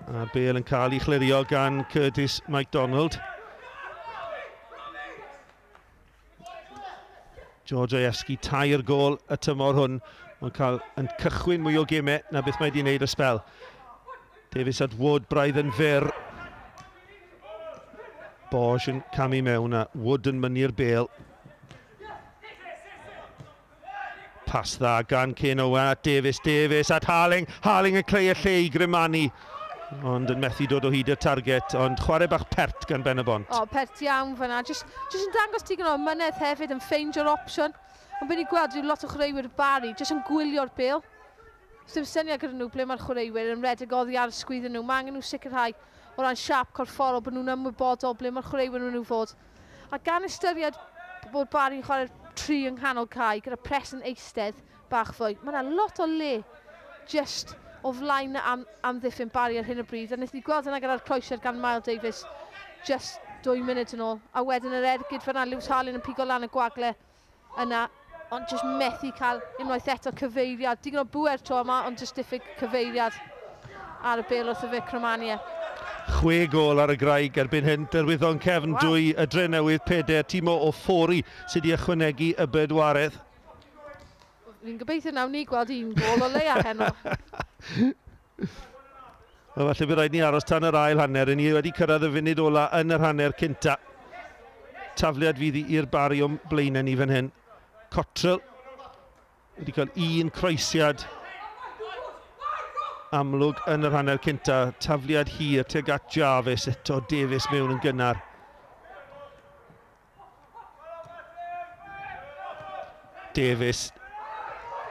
A bêl yn cael ei chlirio gan Curtis McDonald. Georgievski, 3 gôl y tymor hwn. Mae'n cael yn cychwyn mwy o gemau na beth mae wedi wneud y sbel. Davies at Wood, braidd yn fyr. Bosch yn camu mewn a Wood yn mynnu'r bêl. Pas dda gan Ken Owen at Davies, Davies at Harling. Harling yn creu y lle i Grimani. Ond yn methu dod o hyd i'r target, ond chwarae bach pert gan Ben-y-bont. O, pert iawn fyna. Just yn dangos digon o ymynedd hefyd, yn ffeindio'r opsiwn. Ond be ni'n gweld yw lot o chwaraewyr Barry, jyst yn gwylio'r bêl. Does dim syniad gyda nhw ble mae'r chwaraewyr yn redeg oddi ar y sgwydd nhw. Mae angen nhw sicrhau o ran siâp corfforol bod nhw'n ymwybodol ble mae'r chwaraewyr nhw fod. A gan ystyried bod Barry'n chwarae'r 3 yng nghanol cae gyda pres yn eistedd bach fwy, mae yna lot o le just o flaen amddiffyn Barry ar hyn o bryd. A wnaethon ni gweld yna gyda'r croesiad gan Miles Davies just 2 munud yn ôl. A wedyn yr ergyd fan'na, Lewis Harlin yn pigo lan y gwagle yna, ond just methu cael unwaith eto cyfeiriad. Digon o bŵer tro yma, ond just diffyg cyfeiriad ar y bêl wrth y fe Cromania. 6 gôl ar y graig erbyn hyn. Derwyddon Cefn 2, y Drenewydd 4, tîm o Ofori sydd wedi ychwanegu y bedwaredd. Fi'n gobeithio nawn ni gweld un gôl o leia heno. Wel, falle bydd rhaid ni aros tan yr ail hanner. Ni wedi cyrraedd y funud ola yn yr hanner cynta. Tafliad fydd i'r Barry o'n blaenau ni fan hyn. Cottrell wedi cael un croesiad amlwg yn yr hanner cynta. Tafliad hir tuag at Jarvis, eto Davies mewn yn gynnar. Davies,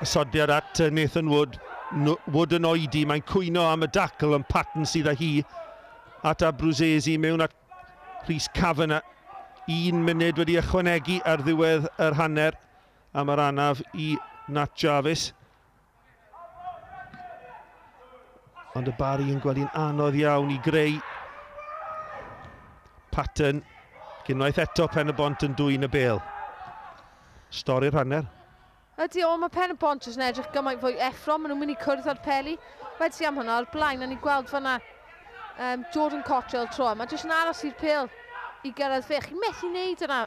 ysodiad at Nathan Wood. Wood yn oedi, mae'n cwyno am y dacl yn Patton sydd â hi at Abruzzese mewn at Rhys Kavanagh. 1 munud wedi ychwanegu ar ddiwedd yr hanner am yr anaf i Nat Jarvis. Ond y Barry yn gweld hi'n anodd iawn i greu. Patton, unwaith eto Pen-y-bont yn dwyn y bêl. Stori'r hanner. Ydy, o, mae Pen-y-bont jyst yn edrych gymaint fwy effro, maen nhw'n mynd i cwrdd â'r peli. Wedi am hwnna o'r blaen, a ni gweld fan'na Jordan Cottrell tro yma, jyst yn aros i'r pêl i gyrraedd fe. Chi'n methu wneud yna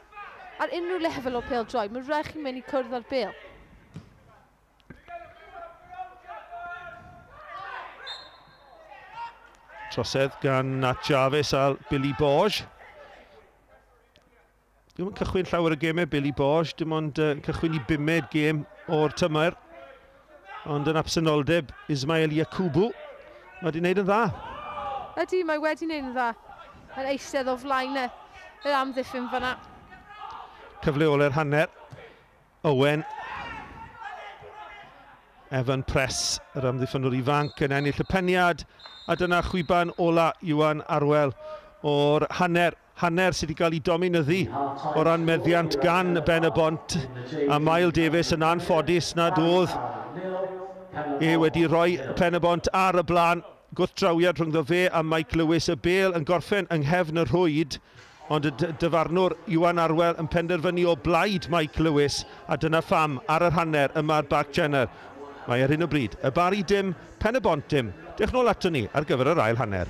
ar unrhyw lefel o pêl droed, mae rhaid chi'n mynd i cwrdd â'r bêl. Trosedd gan Nat Jarvis a Billy Borge. Dim ond cychwyn llawer o gemau Billy Borge, dim ond cychwyn i 5fed gêm o'r tymor. Ond yn absenoldeb Ismail Yakubu, mae wedi wneud yn dda. Ydy, mae wedi wneud yn dda. Yn eistedd o flaen yr amddiffyn fan'na. Cyfle ola'r hanner. Owen. Evan Press, yr amddiffynwr ifanc, yn ennill y peniad. A dyna chwiban ola Iwan Arwel o'r hanner. Hanner sydd wedi cael ei dominyddu o ran meddiant gan Ben-y-bont. A Miles Davies yn anffodus nad oedd e wedi rhoi Pen-y-bont ar y blaen. Gwrthdrawiad rhyngddo fe a Mike Lewis. Y bêl yn gorffen yng nghefn y rhwyd, ond y dyfarnwr Iwan Arwel yn penderfynu o blaid Mike Lewis, a dyna pham ar yr hanner yma'r Barc Jenner. Mae ar hyn o bryd y Barry dim, Pen-y-bont dim. Diolch nôl ato ni ar gyfer yr ail hanner.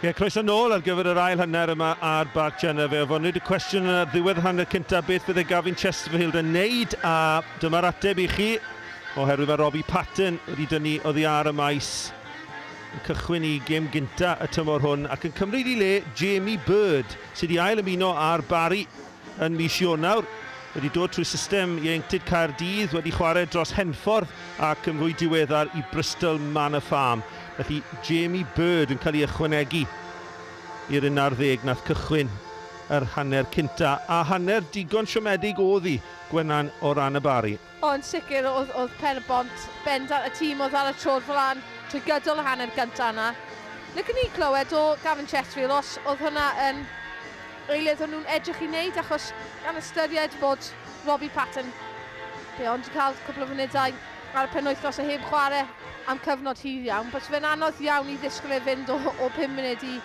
Ie, croeso nôl ar gyfer yr ail hanner yma ar Barc Jenner. Fe ofynnwyd y cwestiwn ar ddiwedd hanner cyntaf beth fydde Gavin Chesterfield yn neud, a dyma'r ateb i chi, oherwydd mae Robbie Patton wedi dynnu oddi ar y maes yn cychwyn i gêm gynta y tymor hwn ac yn cymryd i le Jamie Bird, sydd wedi ail ymuno ar Barry yn mis Ionawr, wedi dod trwy system ieuenctid Caerdydd, wedi chwarae dros Henffordd ac yn fwy diweddar i Bristol Manor Farm. Felly Jamie Bird yn cael ei ychwanegu i'r 11 nath cychwyn yr hanner cynta, a hanner digon siomedig oedd hi, Gwenan, o ran y Barri. O, yn sicr, oedd Pen-y-bont bendant y tîm oedd ar y tro'r flaen trwy gydol y hanner gynta yna. Licen ni clywed o Gavin Chesterfield os oedd hwnna yn eilydd o'n nhw'n edrych i wneud, achos gan ystyried bod Robbie Patton be, ond wedi cael cwpl o funudau ar y penwythnos a heb chwarae am cyfnod hir iawn, but fe'n anodd iawn i ddisgwyl e fynd o 5 munud i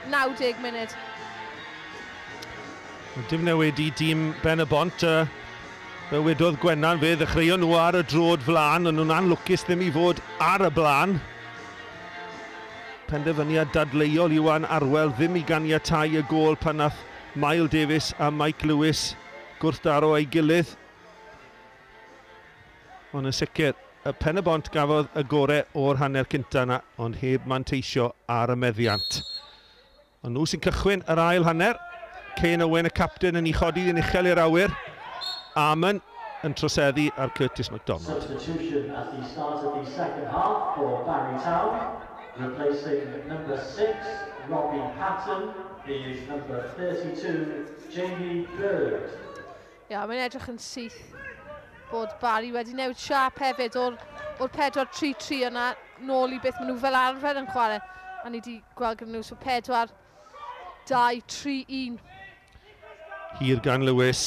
90 munud. Dim newid i dîm Ben-y-bont. Fe wedodd Gwenan, fe ddechreuon nhw ar y drod flaen, ond nhw'n anlwcus ddim i fod ar y blaen. Penderfyniad dadleuol Iwan Arwel ddim i ganiatáu y gôl pan nath Mael Davies a Mike Lewis gwrthdaro ei gilydd. Ond yn sicr, y Pen-y-bont gafodd y gorau o'r hanner cynta yna, ond heb manteisio ar y meddiant. Ond nhw sy'n cychwyn yr ail hanner. Kane Owen, y capten, yn ei chodi yn uchel i'r awyr. Amon yn troseddu ar Curtis McDonald. Substitution at the start of the second half for Barry Town. Replacing number 6, Robbie Patton, is number 32, Jamie Bird. Ia, mae'n edrych yn syth bod Barry wedi newid siâp hefyd o'r 4-3-3 yna nôl i beth maen nhw fel arfer yn chwarae. A ni wedi gweld gyda nhw, so 4-2-3-1. Hir gan Lewis,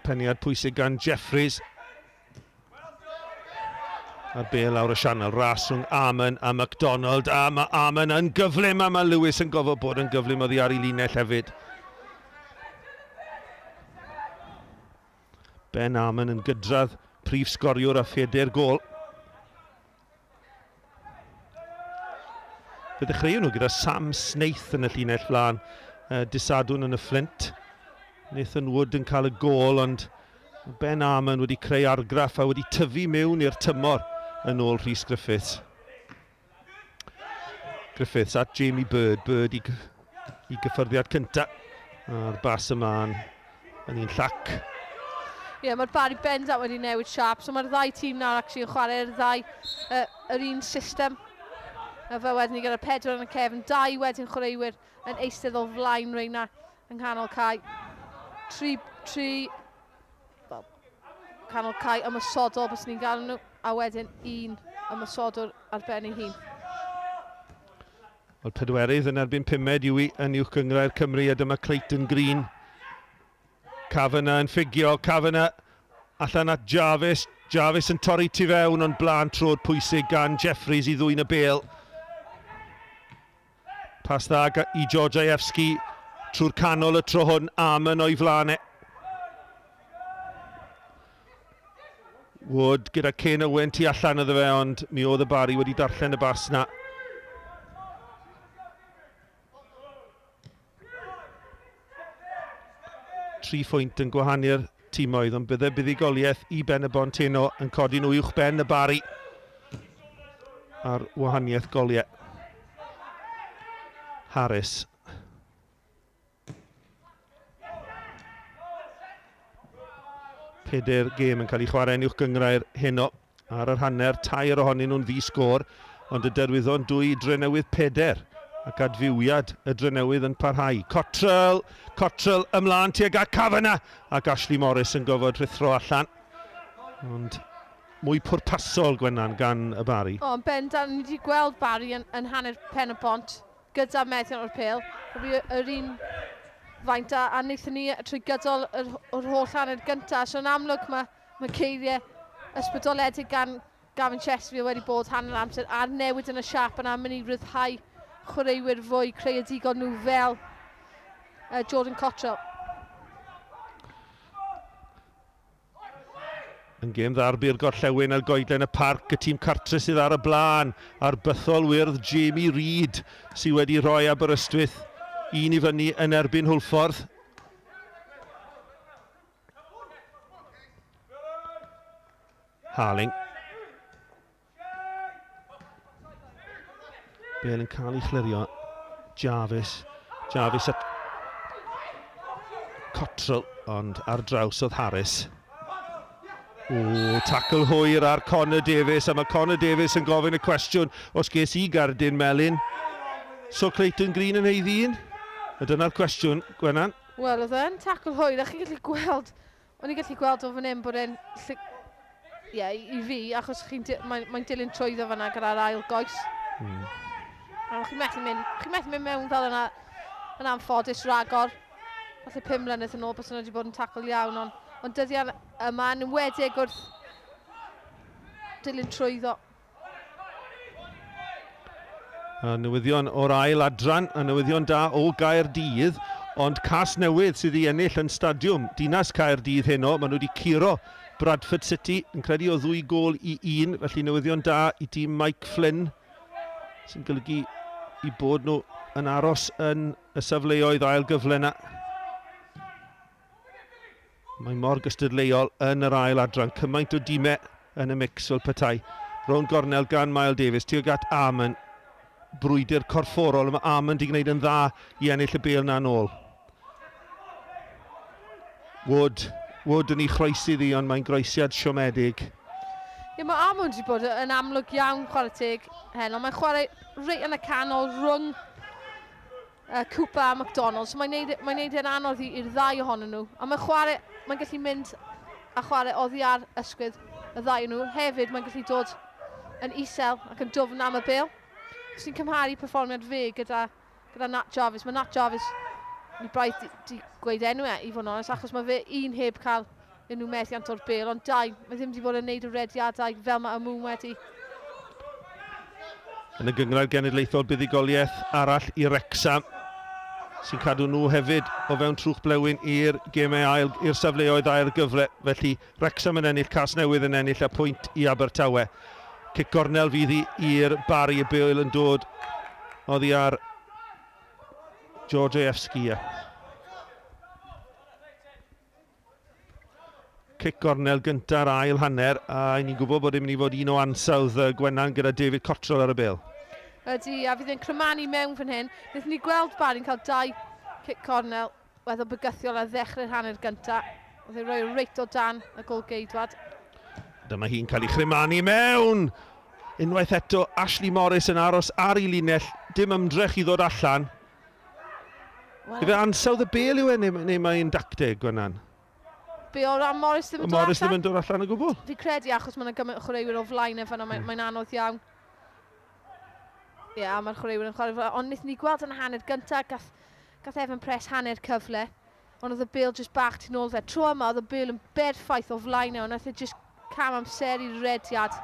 peniad pwysig gan Jeffries. A'r bêl lawr y sianel, ras rhwng Amon a McDonald, a mae Amon yn gyflym, a mae Lewis yn gofod bod yn gyflym oddi ar ei linell hefyd. Ben Amon yn gydradd prif sgoriwr a 4 gôl. Fe ddechreuon nhw gyda Sam Snaith yn y llinell flaen, dydd Sadwrn yn y Fflint. Nathan Wood yn cael y gôl, ond Ben Amon wedi creu argraff a wedi tyfu mewn i'r tymor yn ôl Rhys Griffiths. Griffiths at Jamie Bird, Bird i gyffyrddiad cynta. A'r bas yma yn un llac. Ie, yeah, mae'r Barry bendant wedi newid siâp, so mae'r ddau tîm nawr actually yn chwarae'r ddau, yr un system. A fe wedyn ni gyda 4 yn y cefn, 2 wedyn chwaraewyr yn eistedd o flaen reina yng nghanol cae. Tri, well, canol cae ymosodol bys ni'n gael nhw, a wedyn un ymosodwr ar ben ei hun. Wel, pedwerydd yn erbyn pumed yw i yn Uwch Gynghrair Cymru, a dyma Clayton Green. Kavanagh yn ffugio, Kavanagh allan at Jarvis. Jarvis yn torri tu fewn, ond blaen trod pwysig gan Jeffries i ddwyn y bêl. Pas dda i George Ajewski trwy'r canol y tro hwn, Amon o'i flaen e. Wood gyda Kane Owen tu allan iddo fe, ond mi oedd y Barry wedi darllen y bas na. Tri phwynt yn gwahanu'r timoedd, ond bydde buddugoliaeth i Ben-y-bont heno yn codi nhw uwch ben y Barry ar wahaniaeth goliau. Harris. 4 gêm yn cael ei chwarae yn Uwch Gynghrair heno. Ar yr hanner, 3 ohonyn nhw'n ddi-sgôr, ond y Derwyddon 2, Drenewydd 4, ac adfywiad y Drenewydd yn parhau. Cottrell, Cottrell ymlaen tuag at Kavanagh, ac Ashley Morris yn gofod rhuthro allan. Ond mwy pwrpasol, Gwenan, gan y Barry. O, yn bendant, ni wedi gweld Barry yn hanner Pen-y-bont gyda meddiant o'r pêl. Yr un faint a wnaethon ni trwy gydol yr holl hanner gyntaf. So yn amlwg mae geiriau ysbrydoledig gan Gavin Chesterfield wedi bod hanner amser a'r newid yn y siâp yna mynd i ryddhau chwaraewyr fwy creadigol nhw fel Jordan Cottrell. Yn gêm ddarbi'r gorllewin ar goedlen y parc, y tîm cartre sydd ar y blaen, a'r bythol wyrdd Jamie Reid sydd wedi rhoi Aberystwyth 1 i fyny yn erbyn Hwlffordd. Harling. Bale yn cael ei chlirio. Jarvis. Jarvis at Cottrell, ond ar draws oedd Harris. O, tackle hwyr ar Connor Davies, a mae Connor Davies yn gofyn y cwestiwn os ges i gardyn melyn. So Clayton Green yn haeddu un? A dyna'r cwestiwn, Gwenan. Wel, oedd e'n tackle hwyr, a chi'n gallu gweld, o'n i'n gallu gweld o fan hyn bod e'n, ie, yeah, i fi, achos mae'n dilyn trwyddo fanna gyda'r ail goes. A chi'n methu mynd mewn fel yna yn anffodus ragor. Falle 5 mlynedd yn ôl, bys yna wedi bod yn tackle iawn, ond dyddiau yma yn enwedig wrth dilyn trwyddo. A newyddion o'r ail adran, a newyddion da o Gaerdydd, ond Casnewydd sydd i ennill yn stadiwm Dinas Caerdydd heno. Maen nhw wedi curo Bradford City, yn credu o 2 gôl i 1, felly newyddion da i dîm Mike Flynn, sy'n golygu i bod nhw yn aros yn y safleoedd ail gyfle yna. Mae mor gystadleuol yn yr ail adran, cymaint o dimau yn y mix fel petai. Rownd gornel gan Mael Davies, tuag at Amon. Brwydr corfforol, mae Amon wedi gwneud yn dda i ennill y bêl na nôl. Wood yn ei chroesi ddi, ond mae'n groesiad siomedig. Ie, mae Amon wedi bod yn amlwg iawn chwarae teg heno. Mae'n chwarae reit yn y canol rhwng Cooper a McDonald, so mae'n neud e'n anodd i'r ddau ohonyn nhw. A mae'n chwarae, mae'n gallu mynd a chwarae oddi ar ysgwydd y ddau nhw. Hefyd, mae'n gallu dod yn isel ac yn dwfn am y bêl. Os ni'n cymharu perfformiad fe gyda Nat Jarvis, mae Nat Jarvis, ni braidd di gweud enw e, i fod yn onest, achos mae fe un heb cael unrhyw methiant o'r bêl, ond dau, mae ddim wedi bod yn neud y rediadau fel mae Amwn wedi. Yn y gynghrair genedlaethol, buddugoliaeth arall i Wrecsam, sy'n cadw nhw hefyd o fewn trwch blewyn i'r gemau ail, i'r safleoedd ail gyfle. Felly Wrecsam yn ennill, Casnewydd yn ennill a pwynt i Abertawe. Cic gornel fydd i'r Barry, y bêl yn dod oddi ar George Efskia. Cic gornel gynta'r ail hanner, a ni'n gwybod bod e'n mynd i fod un o ansawdd Gwenan gyda David Cottrell ar y bêl. Ydy, a fydd e'n crymanu mewn fan hyn. Wnaethon ni gweld Barry'n cael 2 cic cornel weddol bygythiol ar ddechrau'r hanner gyntaf. Oedd e'n rhoi reit o dan y golgeidwad. Dyma hi'n cael ei chrymanu mewn! Unwaith eto, Ashley Morris yn aros ar ei linell, dim ymdrech i ddod allan. Well, ife ansawdd y bêl yw e, neu mae'n dacteg, Gwenan? Be o ran Morris ddim yn dod allan? Morris ddim yn dod allan o gwbl. Fi credu achos mae'n gymaint o chwaraewyr o flaen e fan'na, mae'n anodd iawn. Ie, yeah, mae'r chwaraewyr yn chwarae. Ond wnaethon ni gweld yn y hanner gyntaf, gath Evan Press hanner cyfle, ond oedd y bêl jyst bach tu nôl fe. Tro yma, oedd y bêl yn berffaith o flaen e, ond nath e jyst cam amser i'r rediad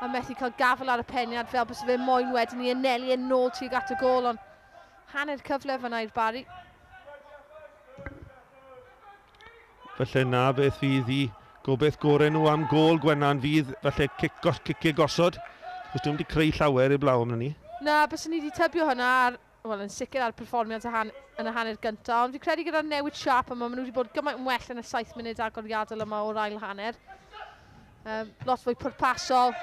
a methu cael gafel ar y peniad fel bys fe moyn wedyn i anelu yn nôl tuag at y gôl, ond hanner cyfle fan'na i'r Barry. Felly na beth fydd i gobeith gorau nhw am gôl Gwenan fydd felly ciciau gosod. Cos dwi'n wedi creu llawer i'r blaw am ni. Na, byswn ni wedi tybio hwnna ar, wel, yn sicr ar perfformiad yn y hanner gyntaf, ond fi'n credu gyda'r newid siâp yma, maen nhw wedi bod gymaint yn well yn y 7 munud agoriadol yma o'r ail hanner. Lot fwy pwrpasol,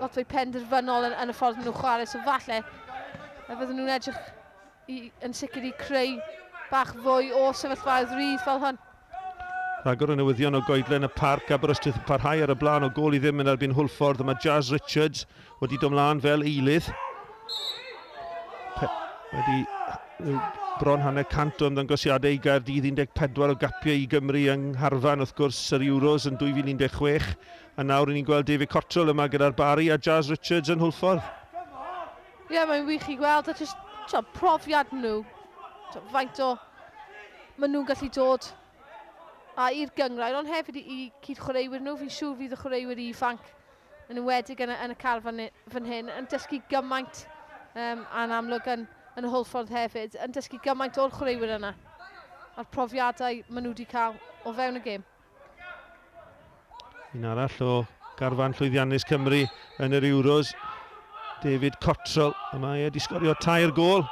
lot fwy penderfynol yn y ffordd maen nhw'n chwarae, so falle fydden nhw'n edrych yn sicr i creu bach fwy o sefyllfaoedd rydd fel hwn. Rhagor o newyddion o goedlen y parc, Aberystwyth yn parhau ar y blaen o gôl i ddim yn erbyn Hwlffordd. Mae Jazz Richards wedi dod mlaen fel eilydd. Wedi bron 150 o ymddangosiadau i Gaerdydd, 14 o gapiau i Gymru yng Ngharfan, wrth gwrs, yr Euros yn 2016. A nawr ni'n gweld David Cottrell yma gyda'r Barry a Jazz Richards yn Hwlffordd. Ie, yeah, mae'n wych i gweld, a jyst profiad nhw, faint o maen nhw'n gallu dod a i'r gynghrair, ond hefyd i cyd-chwaraewyr nhw. Fi'n siŵr fydd y chwaraewyr ifanc yn enwedig yn y carfan fan hyn, yn dysgu gymaint, a'n amlwg yn y Hwlffordd hefyd, yn dysgu gymaint o'r chwaraewyr yna a'r profiadau maen nhw wedi cael o fewn y gêm. Un arall o garfan llwyddiannus Cymru yn yr Euros, David Cottrell, a mae e wedi sgorio 3 gôl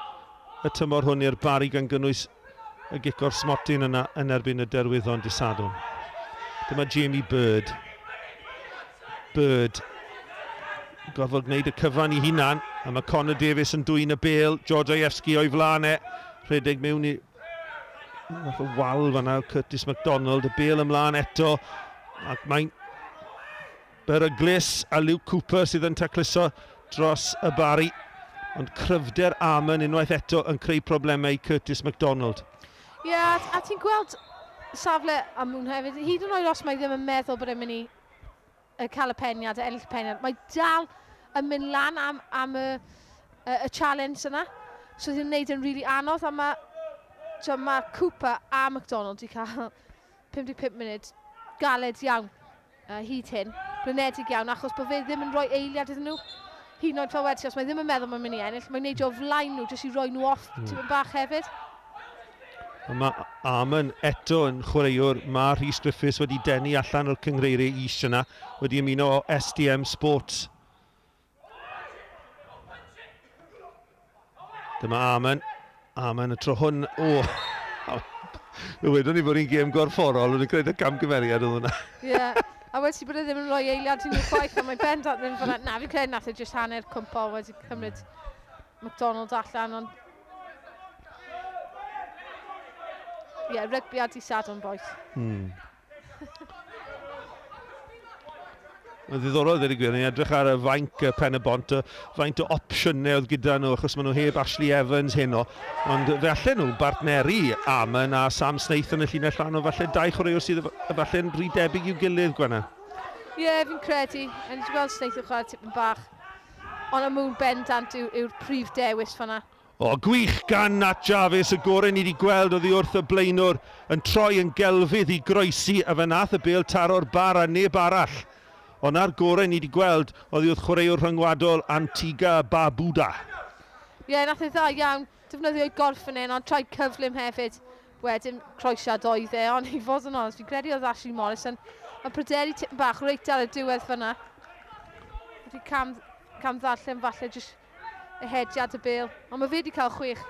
y tymor hwn i'r Barri gan gynnwys y gic o'r smotyn yna yn erbyn y Derwyddon dydd Sadwrn. Dyma Jamie Bird. Bird gorfod gwneud y cyfan i hunan, a mae Connor Davies yn dwyn y bêl, George Ievski o'i flaen e, rhedeg mewn i fath o wal fanna, Curtis MacDonald, y bêl ymlaen eto, ac mae'n beryglus, a Luke Cooper sydd yn tacluso dros y Barri, ond cryfder Amon unwaith eto yn creu problemau i Curtis MacDonald. Ie, yeah, a ti'n gweld safle Amun hefyd, hyd yn oed os mae ddim yn meddwl bod e'n mynd i cael y peniad, ennill y peniad, mae dal yn mynd lan am y challenge yna. So ddim yn gwneud yn rili anodd, a mae Cooper a MacDonald wedi cael 55 munud galed iawn hyd hyn, blinedig iawn, achos bod fe ddim yn rhoi eiliad iddyn nhw. Hyd yn oed fel wedi, os mae ddim yn meddwl mae'n mynd i ennill, mae'n neud o flaen nhw, jyst i roi nhw off tipyn bach hefyd. Ond mae Amon eto yn chwaraewr, mae Rhys Griffiths wedi denu allan o'r cynghreiriau is yna, wedi ymuno o SDM Sports. Dyma Amon, Amon y tro hwn, o! Wedwn ni bod hi'n gêm gorfforol, wedi gwneud y camgymeriad oedd hwnna. Ie, a wedi bod e ddim yn rhoi eiliad i nhw chwaith, ond mae bendant ddim fan'na. Na, fi'n credu nath e jyst hanner cwmpo wedi cymryd MacDonald allan, ond ie, yeah, rygbi ar dydd Sadwrn, boys. Mae'n ddiddorol, dweud y gwir, ni'n edrych ar y fainc Pen y Bont, y faint o opsiynau oedd gyda nhw, achos maen nhw heb Ashley Evans heno, ond fe allan nhw bartneri Amon a Sam Snaith yn y llinell lan, o falle 2 chwaraewr sydd falle'n rhy debyg i'w gilydd, Gwenna. Ie, yeah, fi'n credu. A ni wedi gweld Snaith yn chwarae tipyn bach, ond Amun bendant yw'r prif dewis fan'na. O, gwych gan Nat Jarvis, y gorau ni wedi gweld oddi wrth y blaenwr yn troi yn gelfydd i groesi, a fe nath y bêl taro'r bar a neb arall. Ond ar gorau ni wedi gweld oddi wrth chwaraewr rhyngwladol Antigua Barbuda. Ie, yeah, nath e dda iawn, defnyddio ei gorff yn un, ond troi cyflym hefyd. Wedyn croesiad oedd e, ond i fod yn onest, fi'n credu oedd Ashley Morris yn pryderu tipyn bach reit ar y diwedd fyna. Wedi cam ddarllen falle jyst y hediad y bêl, ond mae fe wedi cael 6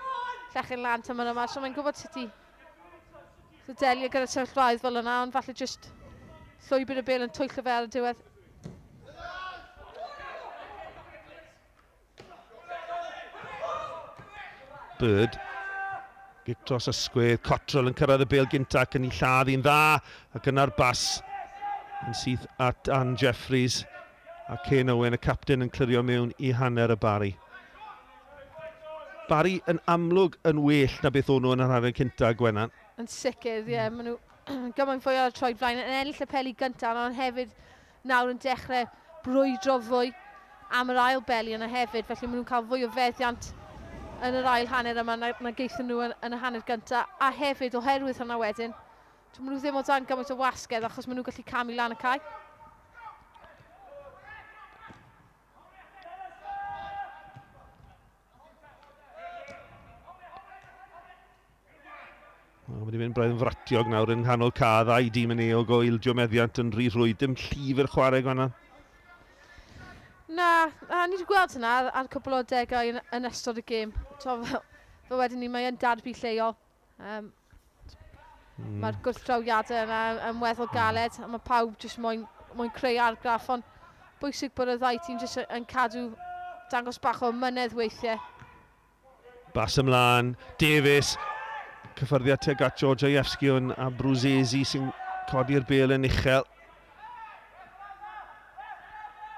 llechen lan tymor yma, so mae'n gwybod sut i delio gyda sefyllfaoedd fel yna, ond falle jyst llwybr y bêl yn twyllo fe ar y diwedd. Bird, gic dros ysgwydd, Cottrell yn cyrraedd y bêl gynta ac yn ei lladd hi'n dda, ac yna'r bas yn syth at Ann Jeffries, a Ken Owen, y capten, yn clirio mewn i hanner y Barri. Barri yn amlwg yn well na beth o'n nhw yn yr hanner cynta, Gwennan. Yn sicr, ie. Yeah, maen nhw gymaint fwy ar y troed flaen, yn ennill y peli gyntaf, ond hefyd nawr yn dechrau brwydro fwy am yr ail beli yna hefyd, felly maen nhw'n cael fwy o feddiant yn yr ail hanner yma na geithon nhw yn y hanner gyntaf, a hefyd oherwydd hwnna wedyn, maen nhw ddim o dan gymaint o wasgedd achos maen nhw'n gallu camu lan y cae. Mae wedi mynd braidd yn fratiog nawr yn nghanol ca, ddau dîm yn eog o ildio meddiant yn rhy rhwyd. Dim llif i'r chwarae, Gwenna. Na, a ni wedi gweld hynna ar cwpl o adegau yn ystod y gêm. Fel wedyn ni, mae yn darbi lleol. Mae'r gwrthdrawiadau yna yn weddol galed, a mae pawb jyst moyn creu argraff, ond bwysig bod y ddau tîm jyst yn cadw dangos bach o mynedd weithiau. Bas ymlaen, Davies, cyffyrddiad tuag at George Ievski a Bruzzesi sy'n codi'r bêl yn uchel.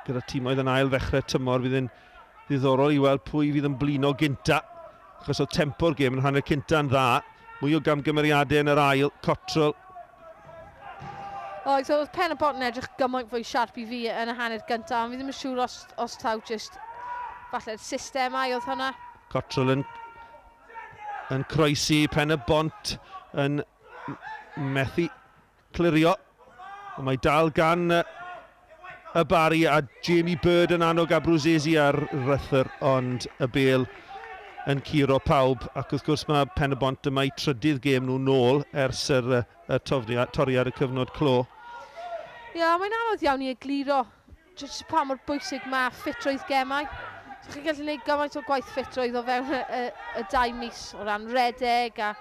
Gyda tîmoedd yn ail ddechrau tymor, fydd yn ddiddorol i weld pwy fydd yn blino gynta, achos oedd tempo'r gêm yn hanner cynta yn dda. Mwy o gamgymeriadau yn yr ail, Cottrell. Oedd Pen y Bont yn edrych gymaint fwy siarp i fi yn y hanner gyntaf, ond fi ddim yn siŵr os taw jyst falle'r systemau oedd hwnna. Cottrell yn croesi, Pen y Bont yn methu clirio. Ond mae dal gan y Barri a Jamie Bird yn annog Abruzzese ar Ruther, ond y bêl yn curo pawb. Ac wrth gwrs mae Pen y Bont yma i trydydd gêm nhw nôl ers y toriad y cyfnod clo. Ie, yeah, mae'n anodd iawn i egluro jyst pa mor bwysig mae ffitrwydd gemau. So chi'n gallu gwneud gymaint o gwaith ffitrwydd o fewn y 2 mis o ran redeg a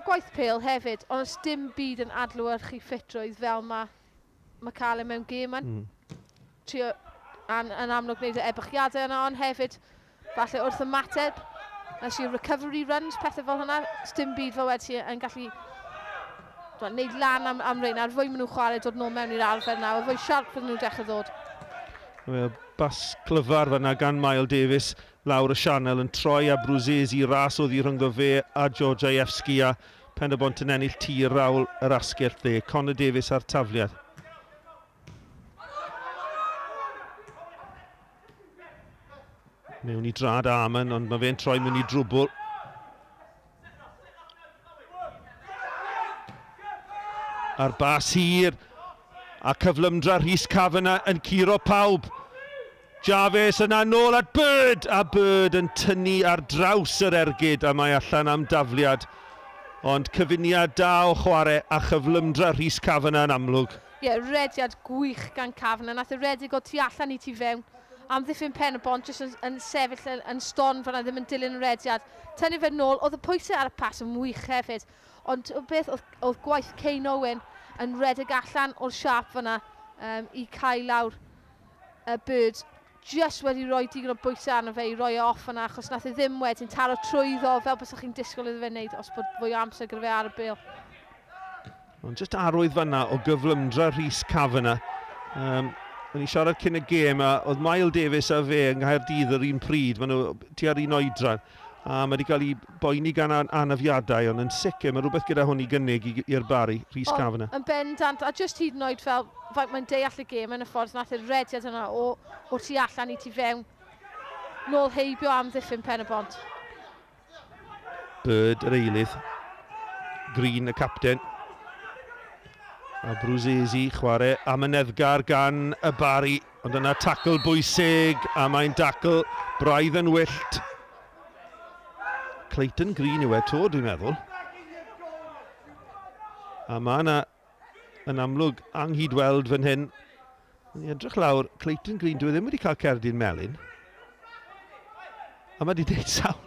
gwaith pêl hefyd, ond os dim byd yn adlewyrchu ffitrwydd fel mae cael e mewn gêm yn. Trio yn amlwg gwneud y ebychiadau yna, ond hefyd falle wrth ymateb, nes i recovery runs, pethau fel hynna, dim byd fel wedi yn gallu wneud lan am reina. A'r fwy maen nhw'n chwarae dod nôl mewn i'r arfer nawr, y fwy siarp fydden nhw'n dechrau ddod. Wel, bas clyfar fyna gan Mael Davies lawr y sianel yn troi a Bruzzese ras oddi rhyngddo fe a Georgievski a Pen-y-bont yn ennill tir rawl yr asgell dde. Connor Davies ar tafliad. Mewn i drad Amon, ond mae fe'n troi mewn i drwbl. A'r bas hir a cyflymdra Rhys Kavanagh yn curo pawb. Jarvis yna nôl at Bird, a Bird yn tynnu ar draws yr ergyd a mae allan am dafliad. Ond cyfuniad da o chwarae a chyflymdra Rhys Kavanagh yn amlwg. Ie, yeah, rediad gwych gan Kavanagh. Nath y redig o tu allan i tu fewn. Amddiffyn Pen-y-bont jyst yn sefyll yn ston fan'na, ddim yn dilyn y rediad. Tynnu fe nôl, oedd y pwysau ar y pas yn wych hefyd. Ond beth oedd gwaith Kane Owen yn redeg allan o'r siap fan'na i cael lawr y Bird. Just wedi rhoi digon o bwysau arno fe i roi e off yna, achos nath e ddim wedyn taro trwyddo fel bysach chi'n disgwyl iddo fe wneud os bod fwy o amser gyda fe ar y bêl. Ond just arwydd fan'na o gyflymdra Rhys Kavanagh. O'n i siarad cyn y gêm a oedd Mael Davies a fe yng Nghaerdydd yr un pryd, maen nhw tua'r un oedran. A mae wedi cael ei boeni gan anafiadau, ond yn sicr mae rhywbeth gyda hwn i gynnig i'r Barri, Rhys Kavanagh. Yn bendant, a just hyd yn oed fel faint mae'n deall y gêm yn y ffordd nath y rediad yna o tu allan i tu fewn, nôl heibio amddiffyn Pen-y-bont. Bird yr eilydd, Green y capten, a Bruzzese chwarae amyneddgar gan y Barri, ond yna tacl bwysig, a mae'n dacl braidd yn wyllt. Clayton Green yw e to, dwi'n meddwl. A mae yna yn amlwg anghydweld fan hyn. Ni'n edrych lawr, Clayton Green, dwi ddim wedi cael cerdyn melyn. A mae wedi dweud sawl.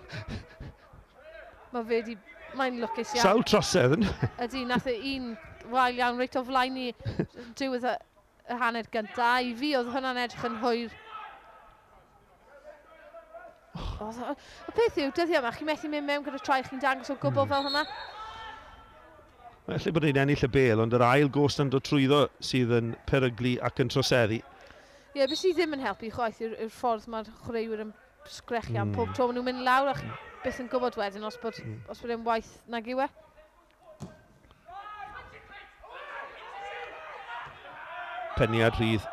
Mae fe wedi, mae'n lwcus iawn. Sawl trosedd yn. Ydy, nath e un wael iawn reit o flaen i diwedd y hanner gyntaf. I fi oedd hwnna'n edrych yn hwyr. Y peth yw, dyddiau yma, chi'n methu mynd mewn gyda trai, chi'n dangos o gwbl fel hwnna. Felly bod ni'n ennill y bêl, ond yr ail gost yn dod trwyddo sydd yn peryglu ac yn troseddu. Ie, yeah, beth sydd ddim yn helpu chwaith yw'r ffordd mae'r chwaraewyr yn sgrechian pob tro maen nhw'n mynd lawr, a chi byth yn gwybod wedyn os bod, os bod e'n waith nag yw e. Peniad rhydd.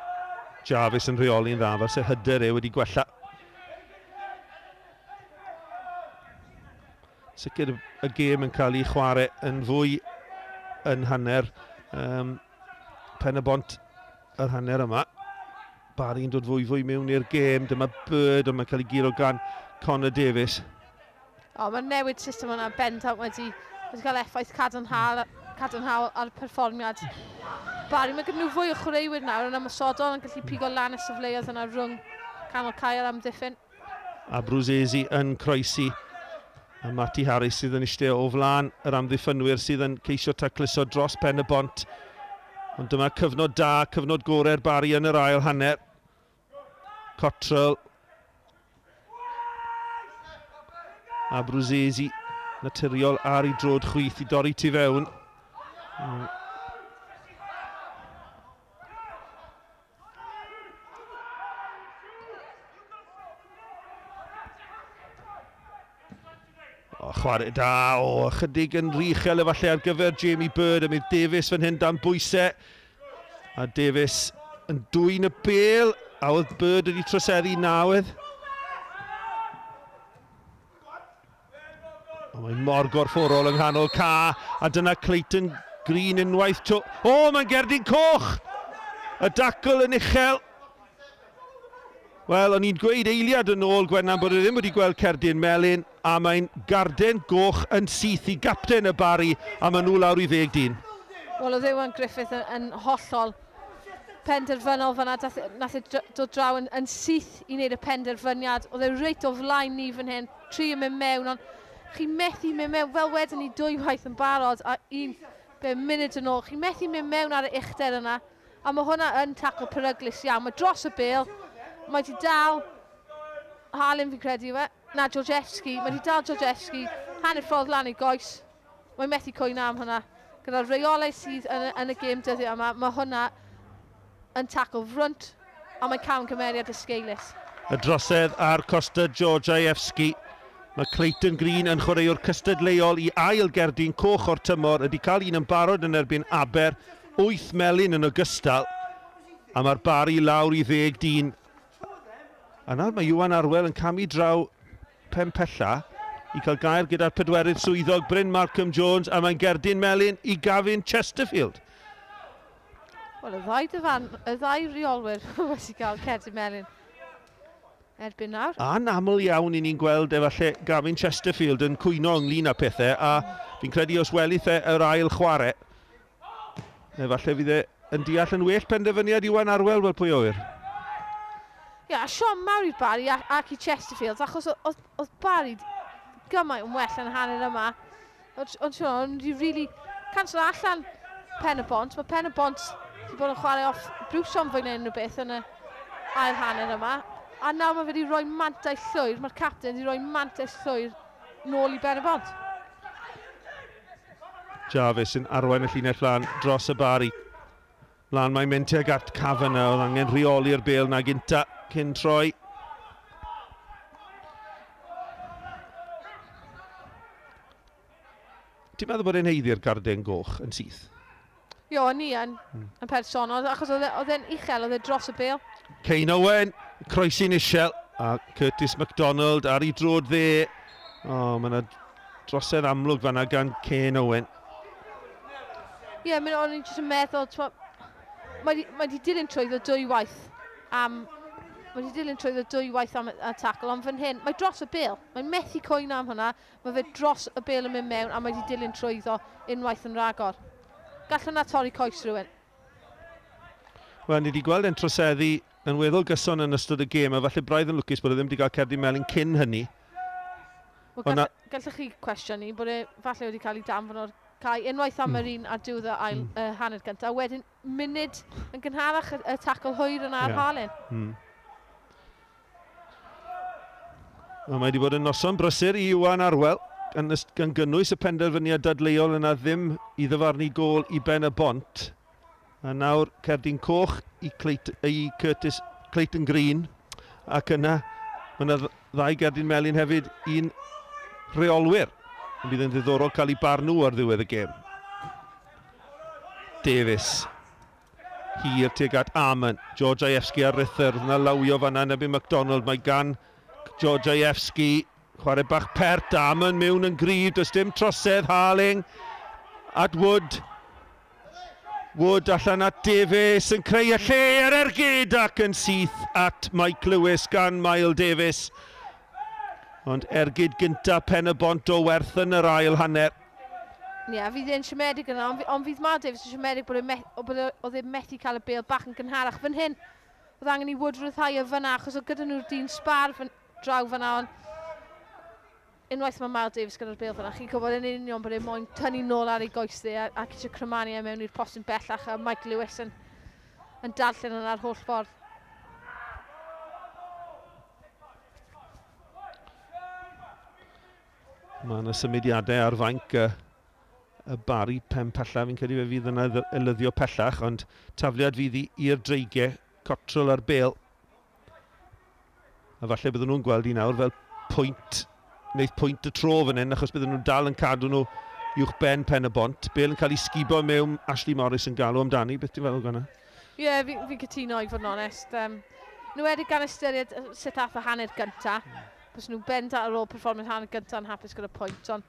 Jarvis yn rheoli'n dda, fel se hyder e wedi gwella. Sicr y gêm yn cael ei chwarae yn fwy yn hanner Pen-y-bont yr hanner yma. Barri'n dod fwy mewn i'r gêm. Dyma Bird, ond mae'n cael ei guro gan Connor Davies. O, mae'r newid system yna bendant wedi cael effaith cadarnhaol ar perfformiad Barri. Mae gyda nhw fwy o chwaraewyr nawr yn ymosodol yn gallu pigo lan y safleoedd yna rhwng canol cae a'r amddiffyn. A Bruzzese yn croesi. A Matty Harris sydd yn eistedd o flaen yr amddiffynwyr sydd yn ceisio tacluso dros Pen-y-bont. Ond dyma cyfnod da, cyfnod gorau'r Barri yn yr ail hanner. Cottrell. A Bruzzese naturiol ar ei drod chwith i dorri tu fewn. Chwarae da, o, ychydig yn rychel efallai ar gyfer Jamie Bird, a mynd Davies fan hyn dan bwysau. A Davies yn dwyn y bêl, a oedd Bird wedi troseddu nawydd. O, mae'n mor gorfforol yng nghanol ca, a dyna Clayton Green unwaith to. O, mae'n gerdyn coch! Y dacl yn uchel. Wel, o'n i'n gweud eiliad yn ôl, Gwennan, bod e ddim wedi gweld cerdyn melyn, a mae'n garden goch yn syth i gapten y Barri, a maen nhw lawr i 10 dyn. Wel, oedd Iwan Griffith yn hollol penderfynol fanna, nath e dod draw yn syth i wneud y penderfyniad. Oedd e reit o flaen ni fan hyn, tri yn mynd mewn, ond chi methu mynd mewn, fel wedyn ni 2 waith yn barod, a un munud yn ôl, chi methu mynd mewn ar y uchder yna, a mae hwnna yn tacl peryglus iawn. Mae dros y bêl, mae wedi dal Harlin fi'n credu yw e, na Georgievski, mae wedi dal Georgievski, hanner ffordd lan i goes, mae methu cwyno am hwnna. Gyda'r reolau sydd yn y gêm dyddiau yma, mae hwnna yn tacl front, a mae camgymeriad esgeulus. Y drosedd ar Costa Georgievski. Mae Clayton Green yn chwaraewr cystadleuol i ail gerdyn coch o'r tymor, ydy cael un yn barod yn erbyn Aber, 8 melyn yn ogystal, a mae'r Barri lawr i 10 dyn. A nawr mae Iwan Arwel yn camu draw pen pella i cael gair gyda'r pedwerydd swyddog Bryn Malcolm Jones, a mae'n gerdyn melyn i Gavin Chesterfield. Wel, y ddau reolwyr wedi cael cerdyn melyn erbyn nawr. A'n aml iawn i ni'n gweld efallai Gavin Chesterfield yn cwyno ynglyn â pethau, a fi'n credu os welith e yr ail chwarae, efallai fydd e yn deall yn well penderfyniad Iwan Arwel, fel pwy oer. Ie, a siom mawr i'r Barri ac i Chesterfield, achos oedd Barri gymaint yn well yn hanner yma. Ond siom, ond wedi really cancel allan Pen-y-bont. Mae Pen-y-bont wedi bod yn chwarae off Brwsion fwy neu unrhyw beth yn y ail hanner yma. A nawr mae wedi rhoi mantais llwyr, mae'r captain wedi rhoi mantais llwyr nôl i Ben-y-bont. Jarvis yn arwain y llinell lan dros y Barri. Lan mae'n mynd tuag at Kavanagh, oedd angen rheoli'r bêl na gynta cyn troi. Ti'n meddwl bod e'n haeddu'r gardyn goch yn syth? Ie, o'n i yn personol, achos oedd e'n uchel, oedd e dros y bêl. Kane Owen, croesi'n isiel, a Curtis MacDonald ar ei drod dde. O, mae yna drosedd amlwg fanna gan Kane Owen. Ie, o'n i'n jyst yn meddwl, mae wedi dilyn trwyddo 2 waith am... Mae wedi dilyn trwyddo 2 waith am y tackle, ond fan hyn, mae dros y bêl. Mae'n methu cwyno am hwnna, mae fe dros y bêl yn mynd mewn, a mae wedi dilyn trwyddo unwaith yn rhagor. Gall hwnna torri coes rhywun. Wel, ni wedi gweld e'n troseddu yn weddol gyson yn ystod y gêm, a falle braidd yn lwcus bod e ddim wedi cael cerdyn melyn cyn hynny. Wel, gallech chi cwestiynu bod e falle wedi cael ei danfon o'r cae unwaith am yr un ar diwedd y ail hanner gyntaf, a wedyn munud yn gynharach y tackle hwyr yna ar Harlin. Mae wedi bod yn noson brysur i Iwan Arwel, gan gynnwys y penderfyniad dadleuol yna ddim i ddyfarnu gôl i Ben-y-bont. A nawr cerdyn coch i Curtis Clayton Green, ac yna mae yna ddau gerdyn melyn hefyd i'n rheolwyr. Bydd yn ddiddorol cael ei barn nhw ar ddiwedd y gêm. Davies. Hir tuag at Amon. Georgievski ar Rither. Yna lawio fanna yn erbyn MacDonald. Mae gan Georgievski chwarae bach pert. Amon mewn yn gryf. Does dim trosedd. Harling at Wood. Wood allan at Davies yn creu y lle ar ergyd ac yn syth at Mike Lewis gan Miles Davies. Ond ergyd gynta Pen-y-bont o werth yn yr ail hanner. Ie, yeah, fydd e'n siomedig yna, ond fydd Miles Davies yn siomedig bod oedd e'n methu cael y bêl bach yn gynharach. Fan hyn, oedd angen i Wood ryddhau e fyna, achos oedd gyda nhw'r dyn sbar draw fyna, ond unwaith mae Miles Davies gyda'r bêl fyna, chi'n gwybod yn union bod e'n moyn tynnu nôl ar ei goes dde ac eisiau crymanu e mewn i'r postyn bellach, a Mike Lewis yn darllen yna'r holl ffordd. Mae yna symudiadau ar fainc y Barri pen pellaf. Fi'n credu fe fydd yna elyddio pellach, ond tafliad fydd i'r dreigiau, Cottrell ar bêl. A falle bydden nhw'n gweld i nawr fel pwynt, wneud pwynt y tro fan hyn, achos bydden nhw'n dal yn cadw nhw uwch ben Pen-y-bont. Bêl yn cael ei sgubo mewn, Ashley Morris yn galw amdani. Beth ti'n feddwl gynna? Ie, yeah, fi'n cytuno i fod yn onest. Nhw wedi gan ystyried sut ath y hanner gynta. Bys nhw'n bend ar ôl perfformiad hanner gyntaf yn hapus gyda pwynt, ond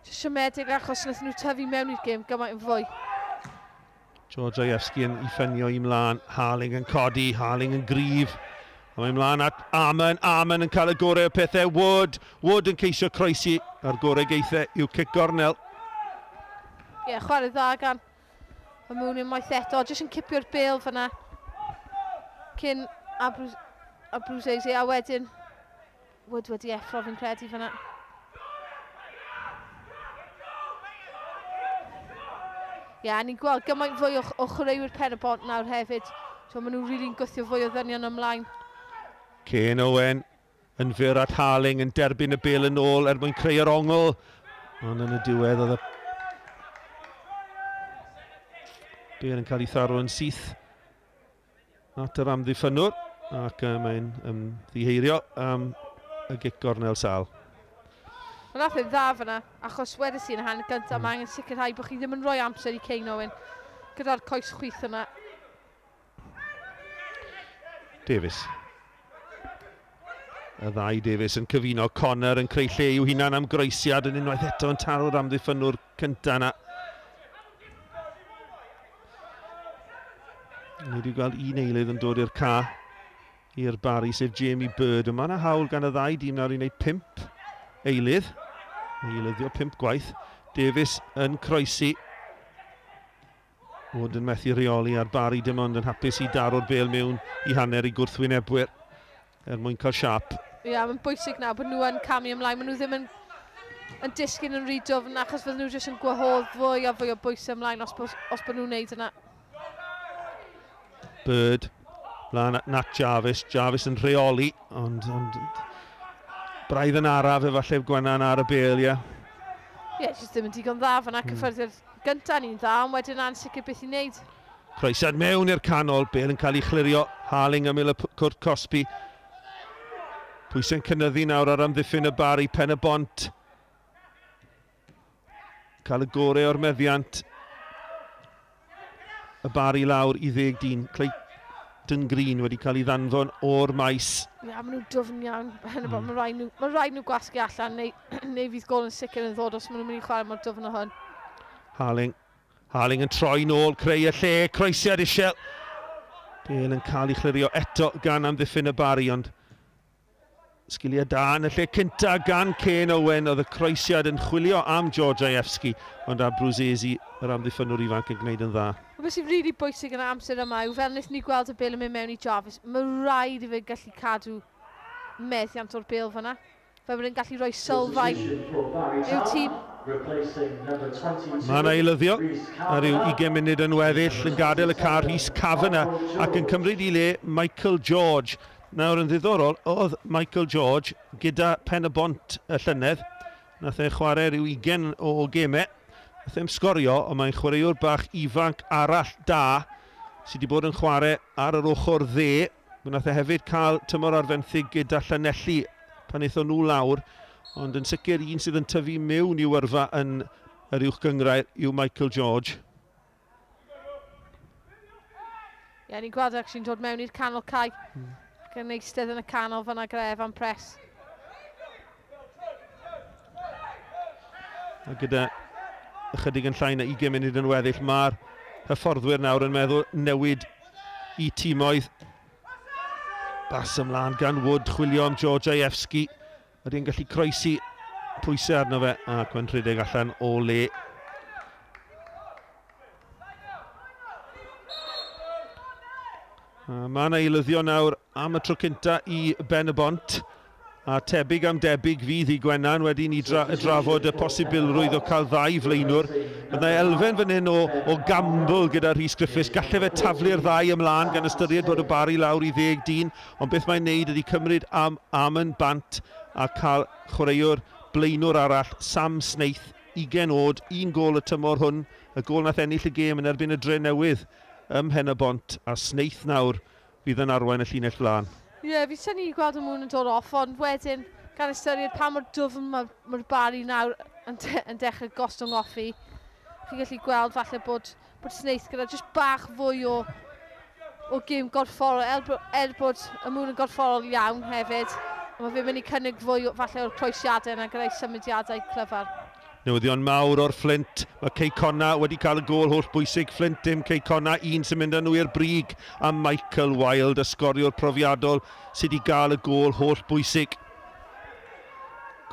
jyst siomedig achos wnaethon nhw tyfu mewn i'r gêm gymaint yn fwy. Georgievski yn ffenio i mlaen, Harling yn codi, Harling yn gryf. A mae'n mlaen at Amon, Amon yn cael y gorau o pethau, Wood, Wood yn ceisio croesi, a'r gorau geithau yw cic gornel. Ie, yeah, chwarae dda gan Y Moon unwaith eto, jyst yn cipio'r bêl fyna cyn Abruzzese, a wedyn Wood wedi effro fi'n credu fyna. Ie, yeah, ni'n gweld gymaint fwy o chwaraewyr Pen y Bont nawr hefyd. So maen nhw'n rili'n gwthio fwy o ddynion ymlaen. Kane Owen yn fyr at Harling yn derbyn y bêl yn ôl er mwyn creu yr ongl. Ond yn y diwedd oedd y bêl yn cael ei tharo yn syth at yr amddiffynnwr, ac mae'n ymddiheirio am y gic gornel sal. Wel, nath e'n dda fyna, achos wedes i yn y hanner gyntaf, mae angen sicrhau bod chi ddim yn rhoi amser i Kane Owen gyda'r coes chwith yna. Davies. Y ddau Davies yn cyfuno. Connor yn creu lle i'w hunan am groesiad yn unwaith eto yn taro'r amddiffynnwr cyntaf yna. Ni wedi gweld un eilydd yn dod i'r ca i'r Barri, sef Jamie Bird. Mae yna hawl gan y ddau dîm nawr i wneud 5 eilydd. Eilyddio 5 gwaith. Davies yn croesi. Wood yn methu rheoli a'r Barri dim ond yn hapus i daro'r bêl mewn i hanner i gwrthwynebwyr er mwyn cael siap. Ie, yeah, mae'n bwysig nawr bod nhw yn camu ymlaen. Maen nhw ddim yn disgyn yn rhy dwfn, achos fydden nhw jyst yn gwahodd fwy a fwy o bwysau ymlaen os bod nhw'n neud yna. Bird, lan at Nat Jarvis. Jarvis yn rheoli, ond braidd yn araf efallai Gwenan ar y bêl, ie. Ie, jyst ddim yn digon dda fyna. Cyffyrddiad gyntaf ni'n dda, ond wedyn ansicr beth i wneud. Croesiad mewn i'r canol, bêl yn cael ei chlirio. Harling ymyl y cwrt cosbi. Pwysau'n cynyddu nawr ar amddiffyn y Barri, Pen y Bont. Cael y gorau o'r meddiant. Y Barri lawr i 10 dyn. Clayton Green wedi cael ei ddanfon o'r maes. Ie, yeah, maen nhw'n dwfn iawn. Mae rhaid nhw gwasgu allan neu fydd gôl yn sicr yn ddod os maen nhw'n mynd i chwarae mor dwfn o hwn. Harling. Harling yn troi nôl, creu y lle, croesiad isiel. Bêl yn cael ei chlirio eto gan amddiffyn y Barri, ond sgiliau da yn y lle cynta gan Kane Owen. Oedd y croesiad yn chwilio am George Ajewski, ond Abruzzese, yr amddiffynnwr ifanc, yn gwneud yn dda. Beth sy'n rili bwysig yn y amser yma yw, fel wnaethon ni gweld y bêl yn mynd mewn i Jarvis, mae rhaid i fe gallu cadw meddiant o'r bêl fyna. Fel bod e'n gallu rhoi sylfaen i'w tîm. Mae yna eilyddio ar ryw 20 munud yn weddill yn gadael y car Rhys Kavanagh ac yn cymryd i le Michael George. Nawr yn ddiddorol, oedd Michael George gyda Pen y Bont y llynedd. Nath e chwarae rhyw 20 o gemau. Nath e'n sgorio, ond mae'n chwaraewr bach ifanc arall da sydd wedi bod yn chwarae ar yr ochr dde. Nath e hefyd cael tymor ar fenthyg gyda Llanelli pan aethon nhw lawr, ond yn sicr un sydd yn tyfu mewn i'w yrfa yn yr uwch gynghrair yw Michael George. Ie, yeah, ni'n gweld actually'n dod mewn i'r canol cae. Ac yn eistedd yn y canol fyna gyda Evan Press. A gyda ychydig yn llai na 20 munud yn weddill, mae'r hyfforddwyr nawr yn meddwl newid i tîmoedd. Bas ymlaen gan Wood, chwilio am George Ajewski. Ydy'n gallu croesi pwysau arno fe ac mae'n rhedeg allan o le. Mae yna eilyddio nawr am y tro cynta i Ben y Bont. A tebyg am debyg fydd i Gwenan wedi ni drafod y posibilrwydd o cael ddau flaenwr. Byddai elfen fan hyn o gamble gyda Rhys Griffiths. Gallai fe taflu'r ddau ymlaen gan ystyried bod y Barri lawr i 10 dyn. Ond beth mae'n neud ydy cymryd am Amon bant a cael chwaraewr blaenwr arall, Sam Snaith, 20 oed, un gôl y tymor hwn. Y gôl nath ennill y gêm yn erbyn y Dre Newydd ym Mhen y Bont. A Snaith nawr fydd yn arwain y llinell flaen. Ie, yeah, fi syni i gweld y Moon yn dod off, ond wedyn gan ystyried pa mor dwfn mae'r Barri nawr yn dechrau gostwng off i. Chi'n gallu gweld falle bod Snaith gyda jyst bach fwy o gêm gorfforol, er bod y Moon yn gorfforol iawn hefyd. Mae fe'n mynd i cynnig fwy falle o'r croesiadau yna gyda'i symudiadau clyfar. Newyddion mawr o'r Flint. Mae Cei Connah wedi cael y gôl holl bwysig. Flint dim, Cei Connah un sy'n mynd â nhw i'r brig. A Michael Wilde, y sgoriwr profiadol, sydd wedi gael y gôl holl bwysig.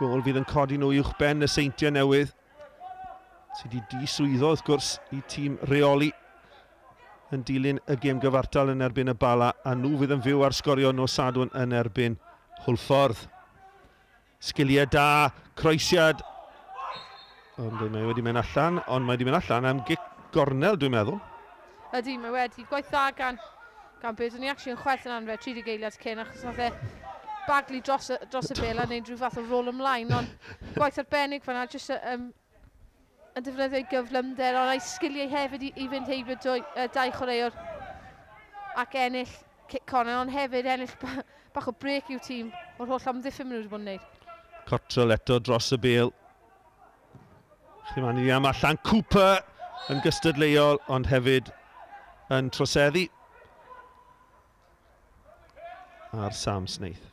Gôl fydd yn codi nhw uwch ben y Seintiau Newydd, sydd wedi diswyddo, wrth gwrs, i tîm reoli. yn dilyn y gêm gyfartal yn erbyn y Bala, a nhw fydd yn fyw ar sgorio nos Sadwrn yn erbyn Hwlffordd. Sgiliau da, croesiad. Ond mae wedi mynd allan, ond mae wedi mynd allan am gic gornel, dwi'n meddwl. Ydy, mae wedi. Gwaith dda gan Bird. O'n i actually yn chwerthin arno fe 30 eiliad cyn, achos nath e baglu dros y bêl a wneud rhyw fath o rôl ymlaen, ond gwaith arbennig fan'na, jyst yn defnyddio ei gyflymder, ond ei sgiliau hefyd i fynd heibio dau chwaraewr ac ennill cic corner, ond hefyd ennill bach o break i'w tîm o'r holl amddiffyn maen nhw wedi bod yn gwneud. Cottrell eto dros y bêl. Chymanu am allan. Cooper yn gystadleuol, ond hefyd yn troseddu. Ar Sam Snaith.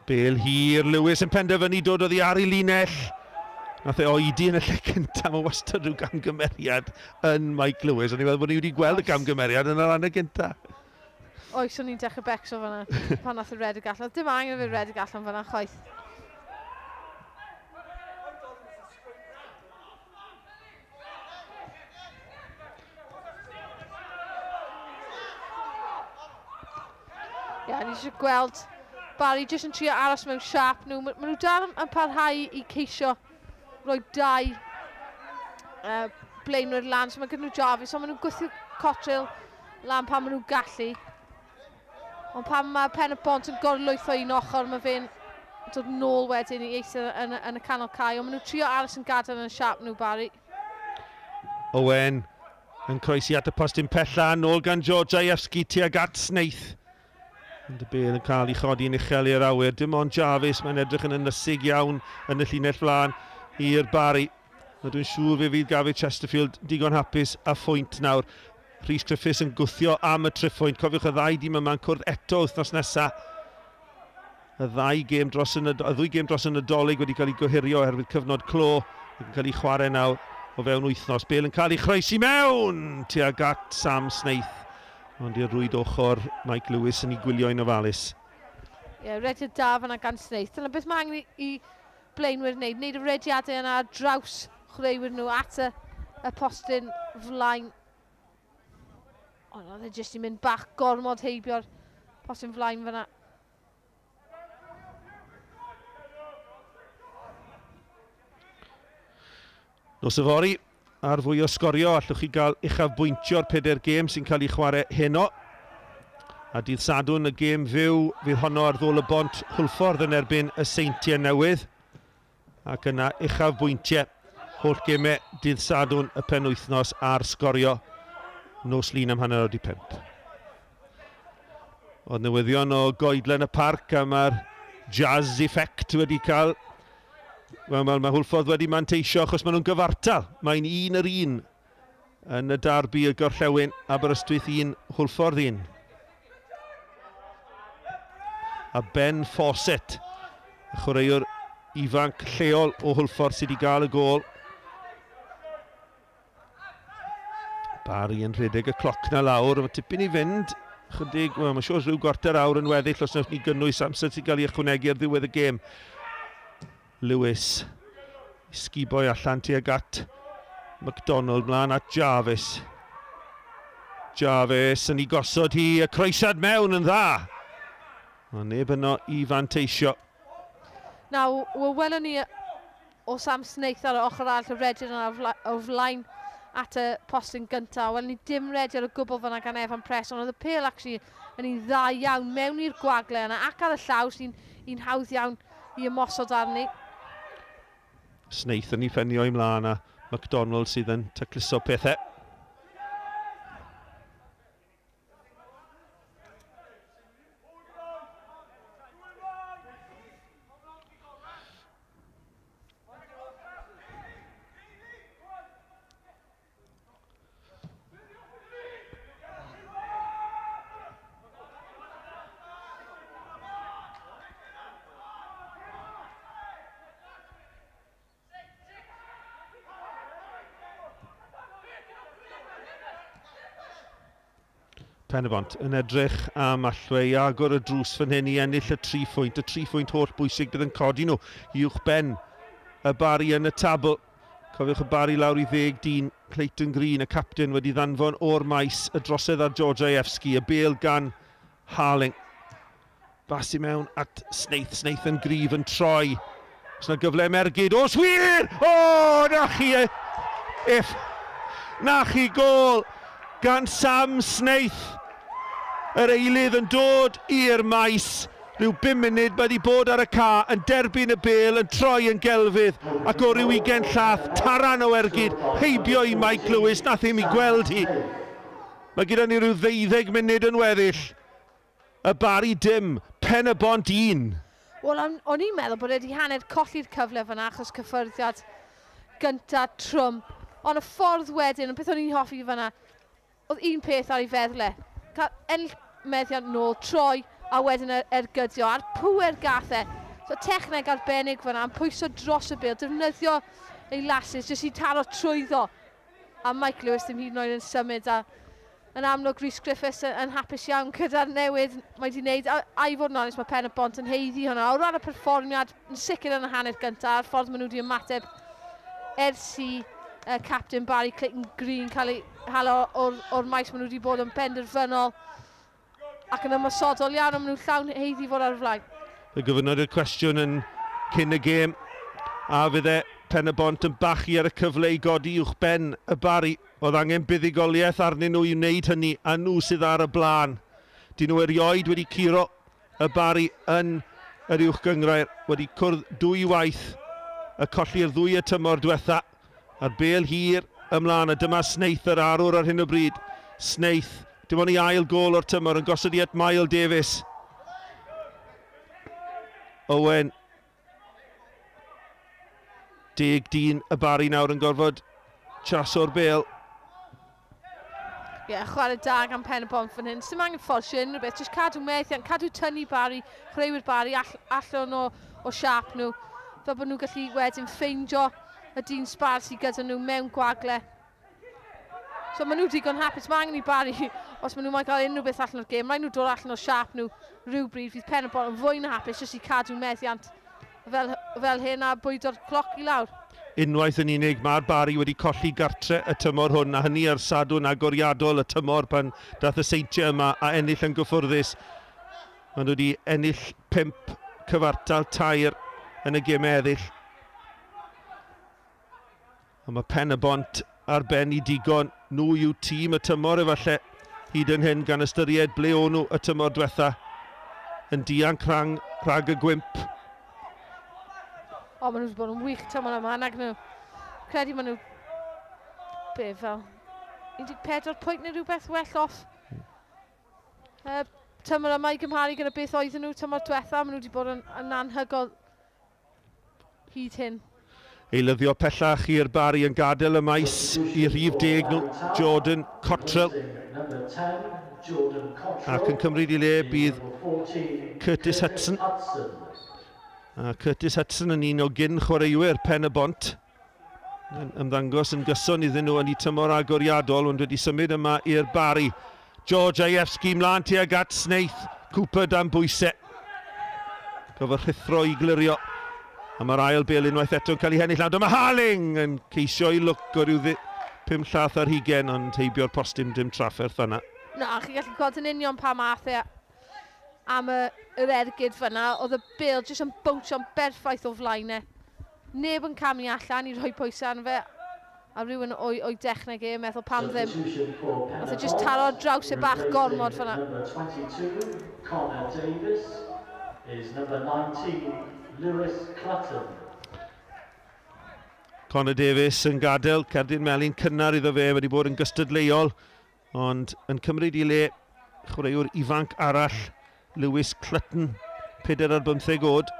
Bêl hir, Lewis yn penderfynu dod oddi ar ei linell. Nath e oedi yn y lle cyntaf, mae wastad rhyw gamgymeriad yn Mike Lewis. O'n i'n meddwl bod ni wedi gweld y gamgymeriad yn yr hanner gyntaf. Oes, o'n i'n dechrau becso fan'na pan nath e redeg allan. Dim angen i fe redeg allan fan'na chwaith. Ie, ni eisiau gweld Barry jyst yn trio aros mewn siâp nhw. Maen nhw dal yn parhau i ceisio rhoi dau blaenwyr lan. So mae gyda nhw Jarvis, ond maen nhw'n gwthio Cottrell lan pan maen nhw'n gallu. Ond pan mae Pen y Bont yn gorlwytho un ochr, mae fe'n dod nôl wedyn i eistedd yn y canol cae. Ond maen nhw'n trio aros yn gadael yn siâp nhw, Barry. Owen yn croesi at y postyn pella, nôl gan George Ievski tuag at Snaith. Ond y bêl yn cael ei chodi yn uchel i'r awyr. Dim ond Jarvis, mae'n edrych yn ynysig iawn yn y llinell flaen i'r Barry. A dwi'n siŵr fe fydd Gavin Chesterfield digon hapus a phwynt nawr. Rhys Griffiths yn gwthio am y triphwynt. Cofiwch y ddau dîm yma'n cwrdd eto wythnos nesaf. Y ddau gêm dros y ddwy gêm dros y Nadolig wedi cael ei gohirio oherwydd cyfnod clo. Yn cael ei chwarae nawr o fewn wythnos. Bêl yn cael ei chroesi mewn tuag at Sam Snaith. Ond i'r rwyd ochr, Mike Lewis yn ei gwylio yn ofalus. Ie, yeah, rediad da fan'na gan Snaith. Dyna beth mae angen i blaenwyr wneud. Wneud y rediadau yna ar draws chwaraewyr nhw at y postyn flaen. Ond oedd e jyst i mynd bach gormod heibio'r postyn flaen fan'na. Nos yfory, ar fwy o sgorio, allwch chi gael uchafbwyntio'r 4 gêm sy'n cael ei chwarae heno. A dydd Sadwrn y gêm fyw fydd honno ar Ddôl y Bont Hwlffordd yn erbyn y Seintiau Newydd. Ac yna uchafbwyntiau holl gemau dydd Sadwrn y penwythnos ar sgorio nos Lun am 5:30. Oedd newyddion o goedlen y parc a mae'r jazz effect wedi cael. Wel, mae Hwlffordd wedi manteisio achos maen nhw'n gyfartal. Mae'n 1-1 yn y darbi y gorllewin, Aberystwyth 1, Hwlffordd 1. A Ben Fawcett, y chwaraewr ifanc lleol o Hwlffordd sydd wedi gael y gôl. Barry yn rhedeg y cloc na lawr, mae tipyn i fynd. Chydig, wel, mae'n siŵr rhyw gwarter awr yn weddill os wnawn ni gynnwys amser sy'n cael ei ychwanegu ar ddiwedd y gêm. Lewis, sgiboi allan tuag at McDonald, mlaen at Jarvis. Jarvis yn ei gosod hi, y croesiad mewn yn dda. Ond neb yno i fanteisio. Nawr, welwn ni o Sam Snaith ar y ochr arall y rediad yna o flaen at y postyn gyntaf. Welwn ni dim rediad o gwbl fan'na gan Evan Press, ond oedd y pêl actually yn un dda iawn mewn i'r gwagle yna ac ar y llaw sy'n un hawdd iawn i ymosod arni. Snaith yn ei ffenio i mlaen a McDonald sydd yn tacluso pethau. Pen-y-bont yn edrych am allwe i agor y drws fan hyn i ennill y 3 phwynt. Y 3 phwynt holl bwysig bydd yn codi nhw uwch ben y Barri yn y tabl. Cofiwch y Barri lawr i 10 dyn. Clayton Green, y captain, wedi ddanfon o'r maes y drosedd ar George Ievski. Y bêl gan Harling. Bas i mewn at Snaith. Snaith yn gryf yn troi. Os yna gyfle mergyd. Os wir! O, na chi! If! Na chi gôl gan Sam Snaith. Yr eilydd yn dod i'r maes. Rhyw 5 munud mae wedi bod ar y ca, yn derbyn y bêl, yn troi yn gelfydd, ac o ryw 20 llath, taran o ergyd, heibio i Mike Lewis, nath ddim i gweld hi. Mae gyda ni rhyw 12 munud yn weddill. Y Barri dim, Pen-y-bont 1. Wel, o'n i'n meddwl bod wedi hanner colli'r cyfle fyna achos cyffyrddiad gynta trwm. Ond y ffordd wedyn, ond beth o'n i'n hoffi fyna, oedd un peth ar ei feddwl e. Cael ennill meddiant nôl, troi, a wedyn ergydio, a'r pŵer gath e. So techneg arbennig fyna, yn pwyso dros y bêl, defnyddio ei lasis, jyst i taro trwyddo. A Mike Lewis ddim hyd yn oed yn symud, a yn amlwg Rhys Griffiths yn hapus iawn gyda'r newid mae wedi wneud. A i fod yn onest, mae Pen-y-bont yn haeddu hwnna. O ran y perfformiad, yn sicr yn y hanner gyntaf, a'r ffordd maen nhw wedi ymateb ers i Captain Barry Clayton Green cael ei hala o'r maes, maen nhw wedi bod yn benderfynol ac yn ymosodol iawn, a maen nhw llawn haeddu fod ar y flaen. Fe gofynnwyd y cwestiwn yn cyn y gêm, a fydde Pen-y-bont yn bachu ar y cyfle i godi uwch ben y Barri. Oedd angen buddugoliaeth arnyn nhw i wneud hynny, a nhw sydd ar y blaen. Dyn nhw erioed wedi curo y Barri yn yr uwch gynghrair, wedi cwrdd 2 waith, y colli'r ddwy y tymor diwetha, a'r bêl hir ymlaen, a dyma Snaith yr arwr ar hyn o bryd. Snaith, dim ond ei ail gôl o'r tymor, yn gosod i at Mael Davies. Owen, 10 dyn y Barri nawr yn gorfod chaso'r bêl. Ie, yeah, chwarae da gan Pen-y-bont fan hyn. Sdim angen fforsio unrhyw beth, jyst cadw meddiant, cadw tynnu Barri, chwaraewyr Barri allan o siâp nhw, fel bod nhw'n gallu wedyn ffeindio y dyn sbar sydd gyda nhw mewn gwagle. So maen nhw digon hapus, mae angen i Barri, os maen nhw moyn cael unrhyw beth allan o'r gêm, rhaid nhw dod allan o siâp nhw rhywbryd, fydd Pen-y-bont yn fwy na hapus jyst i cadw meddiant fel hyn a bwydo'r cloc i lawr. Unwaith yn unig, mae'r Barri wedi colli gartre y tymor hwn, a hynny ar Sadwrn agoriadol y tymor pan dath y Seintiau yma a ennill yn gyffwrddus. Maen nhw wedi ennill 5 cyfartal 3 yn y gemau eddill. A mae Pen-y-bont ar ben i digon. Nhw yw tîm y tymor efallai hyd yn hyn, gan ystyried ble o'n nhw y tymor diwetha yn dianc rhag y gwymp. O, maen nhw wedi bod yn wych tymor yma, nag nhw. Credu maen nhw, be fel, 14 pwynt neu rhywbeth well off. Tymor yma i gymharu gyda beth oedden nhw tymor diwetha, maen nhw wedi bod yn anhygoel hyd hyn. Eilyddio pellach i'r Barri yn gadael y maes i rhif 10 nhw, Jordan Cottrell. Ac yn cymryd i le bydd Curtis Hudson. A Curtis Hudson yn un o gyn chwaraewyr Pen-y-bont. Yn ymddangos yn gyson iddyn nhw yn eu tymor agoriadol, ond wedi symud yma i'r Barri. George Ievski mlaen tuag at Snaith. Cooper dan bwysau. Gofod rhuthro i glirio. A mae'r ail bêl unwaith eto yn cael ei hennill. Dyma Harling yn ceisio i lwc o ryw 5 llath ar hugen, ond heibio'r postyn dim trafferth yna. Na, chi'n gallu gweld yn union pa math e am yr ergyd fyna. Oedd y bêl jyst yn bownsio'n berffaith o flaen e. Neb yn camu allan i rhoi pwysau arno fe. A rhywun o'i dechneg e, meddwl pam ddim. Nath e jyst taro draws e bach gormod fyna. Number 22, Connor Davies, is number 19, Lewis Clutton. Connor Davies yn gadael, cerdyn melyn cynnar iddo fe, wedi bod yn gystadleuol, ond yn cymryd i le chwaraewr ifanc arall, Lewis Clutton, 4 ar 15 oed.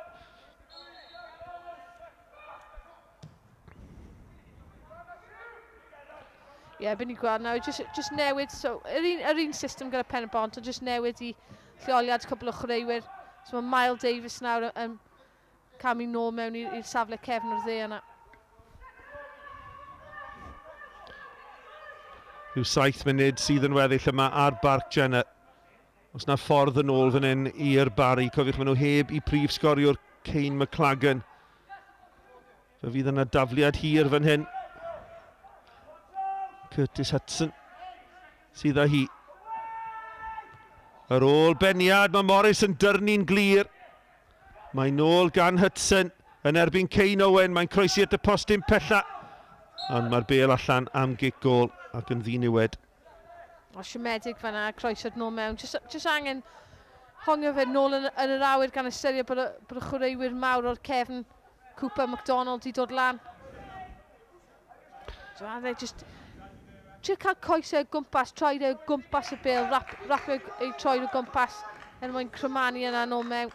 Ie, yeah, byn ni'n gweld nawr, just newid, so, yr un system gyda Pen-y-bont, ond just newid i lleoliad cwpl o chwaraewyr. So mae Miles Davies nawr yn camu nôl mewn i'r safle cefn o'r dde yna. Rhyw 7 munud sydd yn weddill yma ar Barc Jenner. Os na ffordd yn ôl fan hyn i'r Barri, cofiwch maen nhw heb i prif sgoriwr Kane McLagan. Fe fydd yna dafliad hir fan hyn. Curtis Hudson sydd â hi. Ar ôl beniad, mae Morris yn dyrnu'n glir. Mae nôl gan Hudson yn erbyn Kane Owen. Mae'n croesi at y postyn pella. Ond mae'r bêl allan am gic gôl ac yn ddiniwed. O, siomedig fan'na, croesiad nôl mewn. Just angen hongio fe nôl yn yr awyr gan ystyried bod y chwaraewyr mawr o'r cefn Cooper McDonald i dod lan. So, just trio cael coesau o gwmpas, troed o gwmpas y bêl, rapio ei troed o gwmpas er mwyn crymanu yna nôl mewn.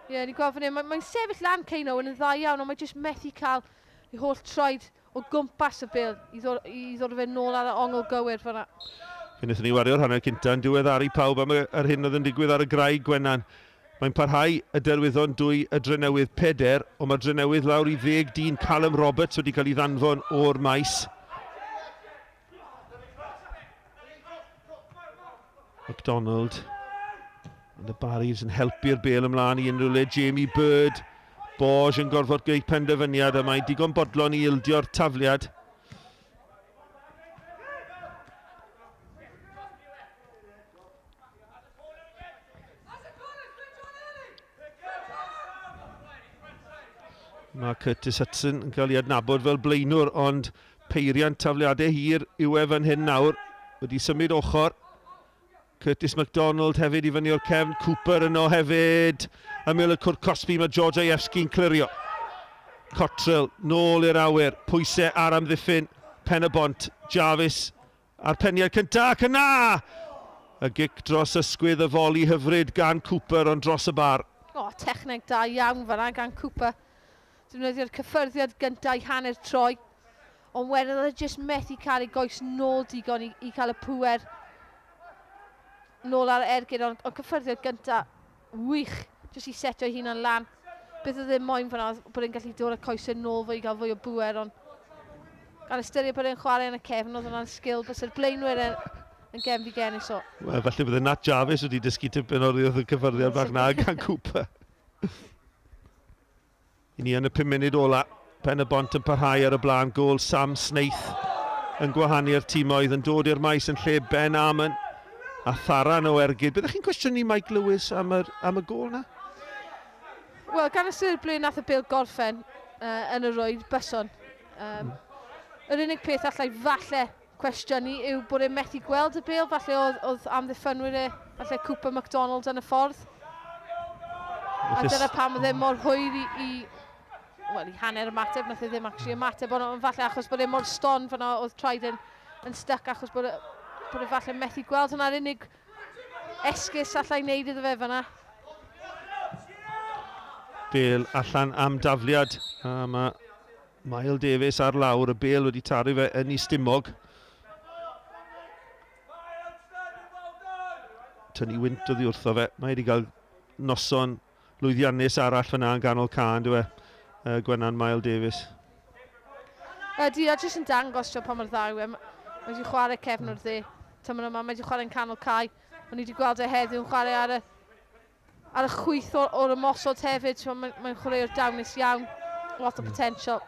Ie, yeah, ni'n gweld fan hyn, mae'n sefyll lan Kane Owen yn dda iawn, ond mae'n jyst methu cael ei holl troed o gwmpas y bêl i ddod fe nôl ar y ongl gywir fan'na. Fe wnaethon ni wario'r hanner cynta yn diweddaru pawb am yr hyn oedd yn digwydd ar y graig, Gwenan. Mae'n parhau y Derwyddon 2, y Drenewydd 4, ond mae'r Drenewydd lawr i 10 dyn. Callum Roberts wedi cael ei ddanfon o'r maes. McDonald. Ond y Barrys yn helpu'r bêl ymlaen i unrhyw le. Jamie Bird. Borge yn gorfod gwneud penderfyniad a mae digon bodlon i ildio'r tafliad. Mae Curtis Hudson yn cael ei adnabod fel blaenwr, ond peiriant tafliadau hir yw e fan hyn nawr. Wedi symud ochr. Curtis McDonald hefyd i fyny o'r cefn. Cooper yno hefyd. Ymyl y cwrt cosbi, mae George Ajewski'n clirio. Cottrell nôl i'r awyr. Pwysau ar amddiffyn. Pen y Bont. Jarvis a'r peniad cyntaf. Ac yna! Y gic dros ysgwydd, y foli hyfryd gan Cooper, ond dros y bar. O, techneg da iawn fan'na gan Cooper. Defnyddio'r cyffyrddiad gyntaf i hanner troi. Ond wedyn oedd e jyst methu cael ei goes nôl digon i cael y pŵer nôl ar ergyd, ond cyffyrddiad gyntaf wych, jyst i setio ei hunan lan. Beth oedd ddim moyn fan'na, bod e'n gallu dod â coesau nôl fwy i gael fwy o bŵer, ond gan ystyried bod e'n chwarae yn y cefn, oedd hwnna'n sgil, byse'r blaenwyr yn genfigennus o. Wel, falle bydde Nat Jarvis wedi dysgu tipyn o'r cyffyrddiad bach na gan Cooper. I ni yn y 5 munud ola, Pen y Bont yn parhau ar y blaen, gôl Sam Snaith yn gwahanu'r timoedd, yn dod i'r maes yn lle Ben Armon a Tharan o ergyd. Byddech chi'n cwestiynu Mike Lewis am y gôl na? Wel, gan ystyried ble nath y bêl gorffen yn y rwyd, byson. Yr unig peth allai falle cwestiynu yw bod e'n methu gweld y bêl, falle oedd amddiffynwyr e, falle Cooper McDonald yn y ffordd. A dyna pam oedd e mor hwyr i hanner ymateb, nath e ddim actually ymateb, ond falle achos bod e mor ston fan'na, oedd traed yn stuck achos bod e falle methu gweld. Hwnna'r unig esgus allai wneud iddo fe fan'na. Bêl allan am dafliad. A mae Miles Davies ar lawr, y bêl wedi taru fe yn ei stumog. Tynnu wynt oddi wrtho fe. Mae wedi cael noson lwyddiannus arall fyna yn ganol can, dyw e, Gwenan Miles Davies. Ydy, a jyst yn dangos pa mor dda yw e. Mae wedi chwarae cefn o'r dde. Tymor yma, mae wedi chwarae'n canol cae. O'n i wedi gweld e heddiw yn chwarae ar y chwith o'r ymosod hefyd. Mae'n chwaraewr dawnus iawn. Lot o potential.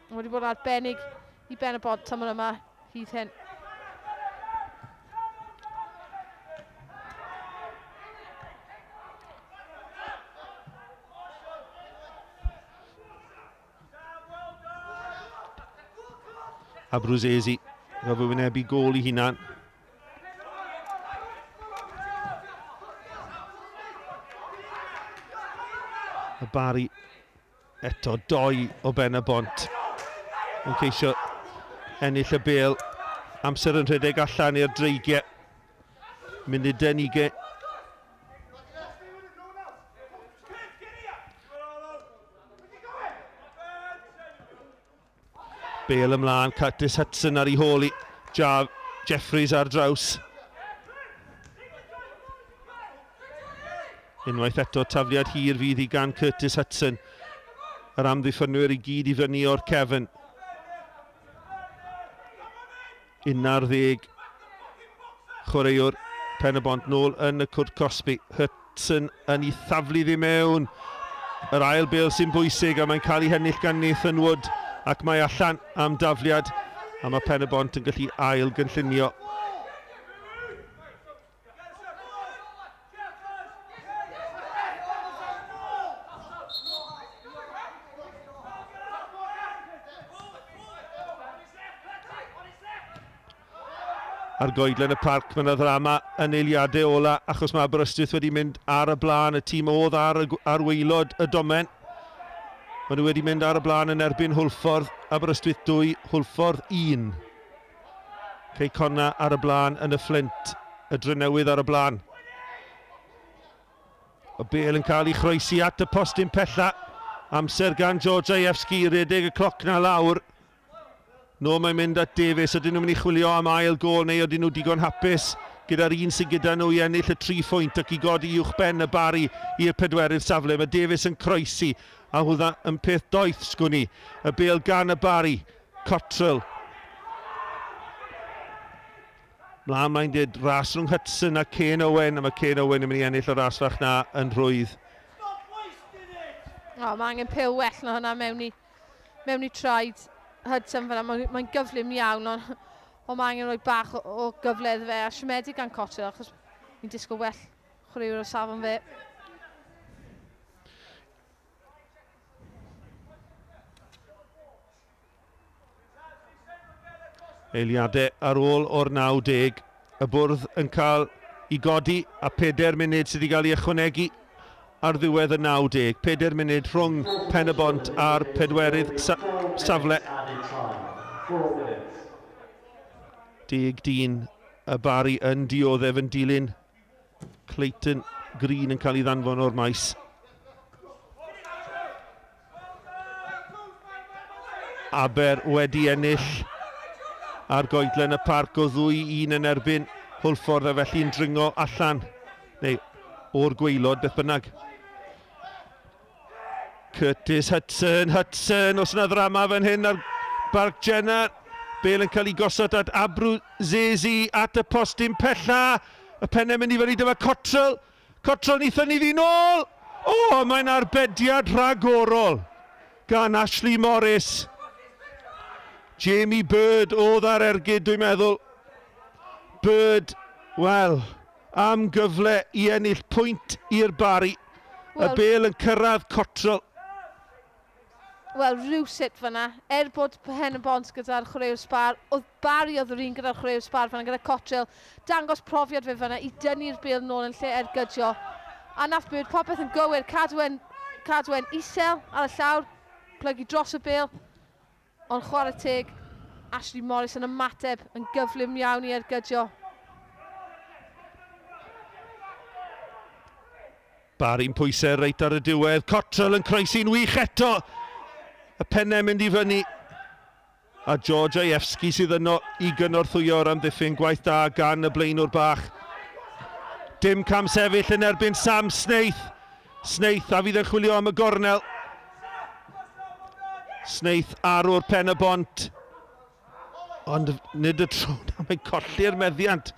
Mae wedi bod yn arbennig i Ben y Bont tymor yma hyd hyn. Abruzzese, gofio wynebu gôl i hunan. Y Barri eto, 2 o Ben y Bont. Yn ceisio ennill y bêl. Amser yn rhedeg allan i'r dreigiau. Munudau 20. Bêl ymlaen, Curtis Hudson ar ei hôl i. Jeffries ar draws. Unwaith eto, tafliad hir fydd i gan Curtis Hudson. Yr amddiffynwyr i gyd i fyny o'r cefn. 11 chwaraewr Pen-y-bont nôl yn y cwrt cosbi. Hudson yn ei thaflu ddi mewn. Yr ail bêl sy'n bwysig a mae'n cael ei hennill gan Nathan Wood ac mae allan am dafliad a mae Pen-y-bont yn gallu ail gynllunio. Ar goedlen y parc, mae yna ddrama yn eiliadau ola, achos mae Aberystwyth wedi mynd ar y blaen, y tîm oedd ar waelod y domen. Maen nhw wedi mynd ar y blaen yn erbyn Hwlffordd, Aberystwyth 2, Hwlffordd 1. Cei Connah ar y blaen yn y Fflint, y Drenewydd ar y blaen. Y bêl yn cael ei chroesi at y postyn pella. Amser gan George Ievski i redeg y cloc na lawr. No, mae'n mynd at Davies. Ydyn nhw'n mynd i chwilio am ail gôl neu ydyn nhw digon hapus gyda'r un sydd gyda nhw i ennill y 3 phwynt ac i godi uwch ben y Barri i'r pedwerydd safle. Mae Davies yn croesi a hwnna yn peth doeth sgwn i. Y bêl gan y Barri. Cottrell. Mlaen mae'n dweud ras rhwng Hudson a Kane Owen, a mae Kane Owen yn mynd i ennill y ras fach na yn rhwydd. O, mae angen pêl well na hwnna mewn i traed Hudson fyna. Mae'n gyflym iawn, ond mae angen rhoi bach o gyfle iddo fe, a siomedig gan Cottrell, achos ni'n disgwyl well chwaraewr o safon fe. Eiliadau ar ôl o'r 90, y bwrdd yn cael ei godi a 4 munud sydd wedi cael ei ychwanegu ar ddiwedd y 90. 4 munud rhwng Pen-y-bont a'r pedwerydd safle. 10 dyn y Barri yn dioddef yn dilyn Clayton Green yn cael ei ddanfon o'r maes. Aber wedi ennill ar goedlen y parc o 2-1 yn erbyn Hwlffordd a felly'n dringo allan, neu o'r gwaelod beth bynnag. Curtis Hudson, os yna ddrama fan hyn ar Barc Jenner. Bale yn cael ei gosod at Abruzzese at y postyn pella. Y pennau mynd i fyny, dyma Cottrell. Cottrell wnaethon ni ddyn ôl. O, mae'n arbediad rhagorol gan Ashley Morris. Jamie Bird oedd ar ergyd, dwi'n meddwl. Bird, wel, am gyfle i ennill pwynt i'r Barri. Y bêl yn cyrraedd Cottrell. Wel, rhywsut fyna, bod Pen-y-bont gyda'r chwaraewr sbar, oedd Barri oedd yr un gyda'r chwaraewr sbar fyna, gyda Cottrell, dangos profiad fe fyna i dynnu'r bêl nôl yn lle ergydio. A nath Bird popeth yn gywir, cadwen isel ar y llawr, plygu dros y bêl, ond chwarae teg, Ashley Morris yn ymateb yn gyflym iawn i ergydio. Barri'n pwysau reit ar y diwedd, Cottrell yn croesi'n wych eto. Y pennau mynd i fyny. A George Ievski sydd yno i gynorthwyo'r amddiffyn, gwaith da gan y blaenwr bach. Dim cam sefyll yn erbyn Sam Snaith. Snaith a fydd yn chwilio am y gornel. Snaith arwr Pen-y-bont. Ond nid y tro na, mae'n colli'r meddiant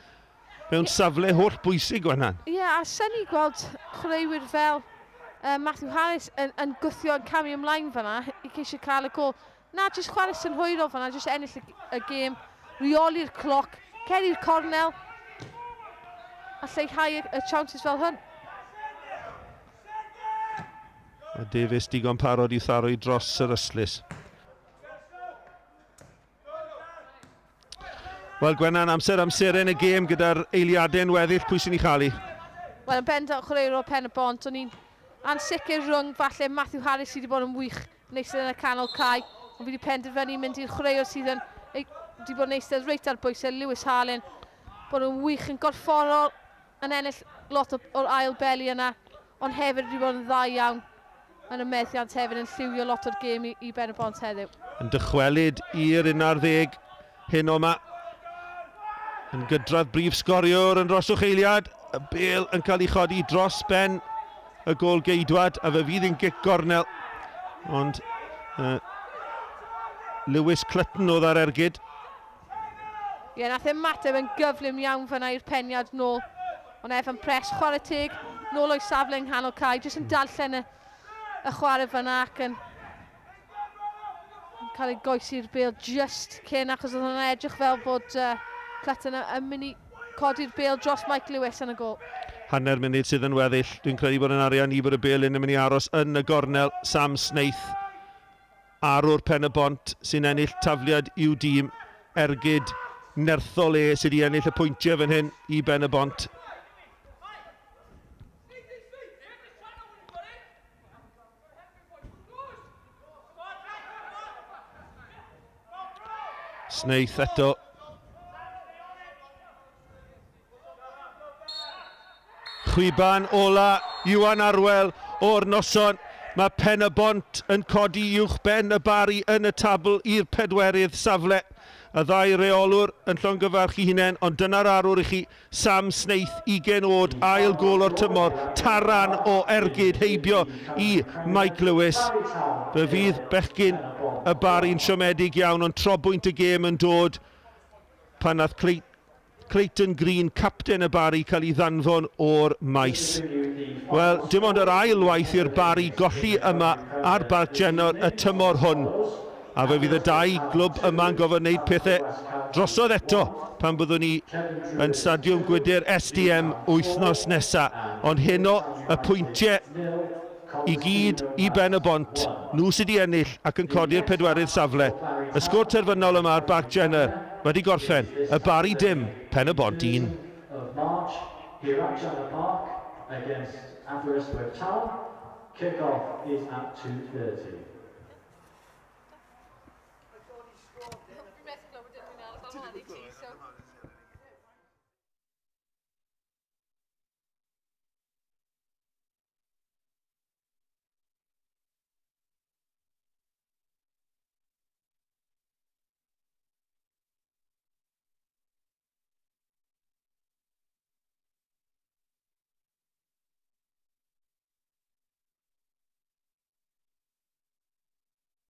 mewn safle holl bwysig Gwennan. Ie, a sy'n ni gweld chwaraewyr fel Matthew Harris yn gwthio yn camu ymlaen fanna i ceisio cael y gôl. Na, jyst chwarae synhwyrol fanna, jyst ennill y gêm, reoli'r cloc, ceri'r cornel a lleihau y chances fel hyn. A Davies digon parod i tharo i dros yr ystlys. Wel, Gwennan, amser amseren y gêm gyda'r eiliadau'n weddill, pwy sy'n ei chael i? Wel, yn bendant chwaraewr o Pen-y-bont, o'n i'n ansicr rhwng falle Matthew Harris sydd wedi bod yn wych yn eistedd yn y canol cae, ond fi wedi penderfynu mynd i'r chwaraewr sydd yn wedi bod yn eistedd reit ar bwysau, Lewis Harlin, bod yn wych yn gorfforol, yn ennill lot o'r ail beli yna, ond hefyd wedi bod yn dda iawn yn y meddiant hefyd, yn lliwio lot o'r gêm i Ben-y-bont heddiw. Yn dychwelyd i'r 11 hyn o'ma. Yn gydradd brif sgoriwr yn dros eiliad. Y bêl yn cael ei chodi dros ben y gôl geidwad, a fe fydd yn gic gornel. Ond Lewis Clutton oedd ar ergyd. Ie, yeah, nath e ymateb yn gyflym iawn fyna i'r peniad nôl. Ond Evan Press, chwarae teg, nôl o'i safle yng nghanol cae, jyst yn darllen y chwarae fyna ac yn cael ei goesi'r bêl just cyn, achos oedd hwnna'n edrych fel bod Clutton yn mynd i codi'r bêl dros Mike Lewis yn y gôl. Hanner munud sydd yn weddill. Dwi'n credu bod yn arian i bod y bêl yn mynd i aros yn y gornel. Sam Snaith, arwr Pen y Bont, sy'n ennill tafliad i'w dîm. Ergyd nerthol e sydd wedi ennill y pwyntiau fan hyn i Ben y Bont. Snaith eto. Chwiban ola Iwan Arwel o'r noson. Mae Pen y Bont yn codi uwch ben y Barri yn y tabl i'r pedwerydd safle. Y ddau reolwr yn llongyfarch i hunain, ond dyna'r arwr i chi, Sam Snaith, 20 oed, ail gôl o'r tymor, taran o ergyd heibio i Mike Lewis. Fe fydd bechgyn y Barri'n siomedig iawn, ond trobwynt y gêm yn dod pan nath Clayton Green, capten y Barri, cael ei ddanfon o'r maes. Wel, dim ond yr ail waith i'r Barri golli yma ar Barc Jenner y tymor hwn. A fe fydd y dau glwb yma'n gofyn wneud pethau drosodd eto pan byddwn ni yn Stadiwm Gwydyr SDM wythnos nesaf. Ond heno y pwyntiau i gyd i Ben y Bont. Nhw sydd wedi ennill ac yn codi'r pedwerydd safle. Y sgôr terfynol yma ar Barc Jenner wedi gorffen. Y Barri dim, Pen y Bont 1. Here at Jenner Park against Aberystwyth Town. Kick-off is at 2:30. Fi'n methu glywed dim mwy nawr, so.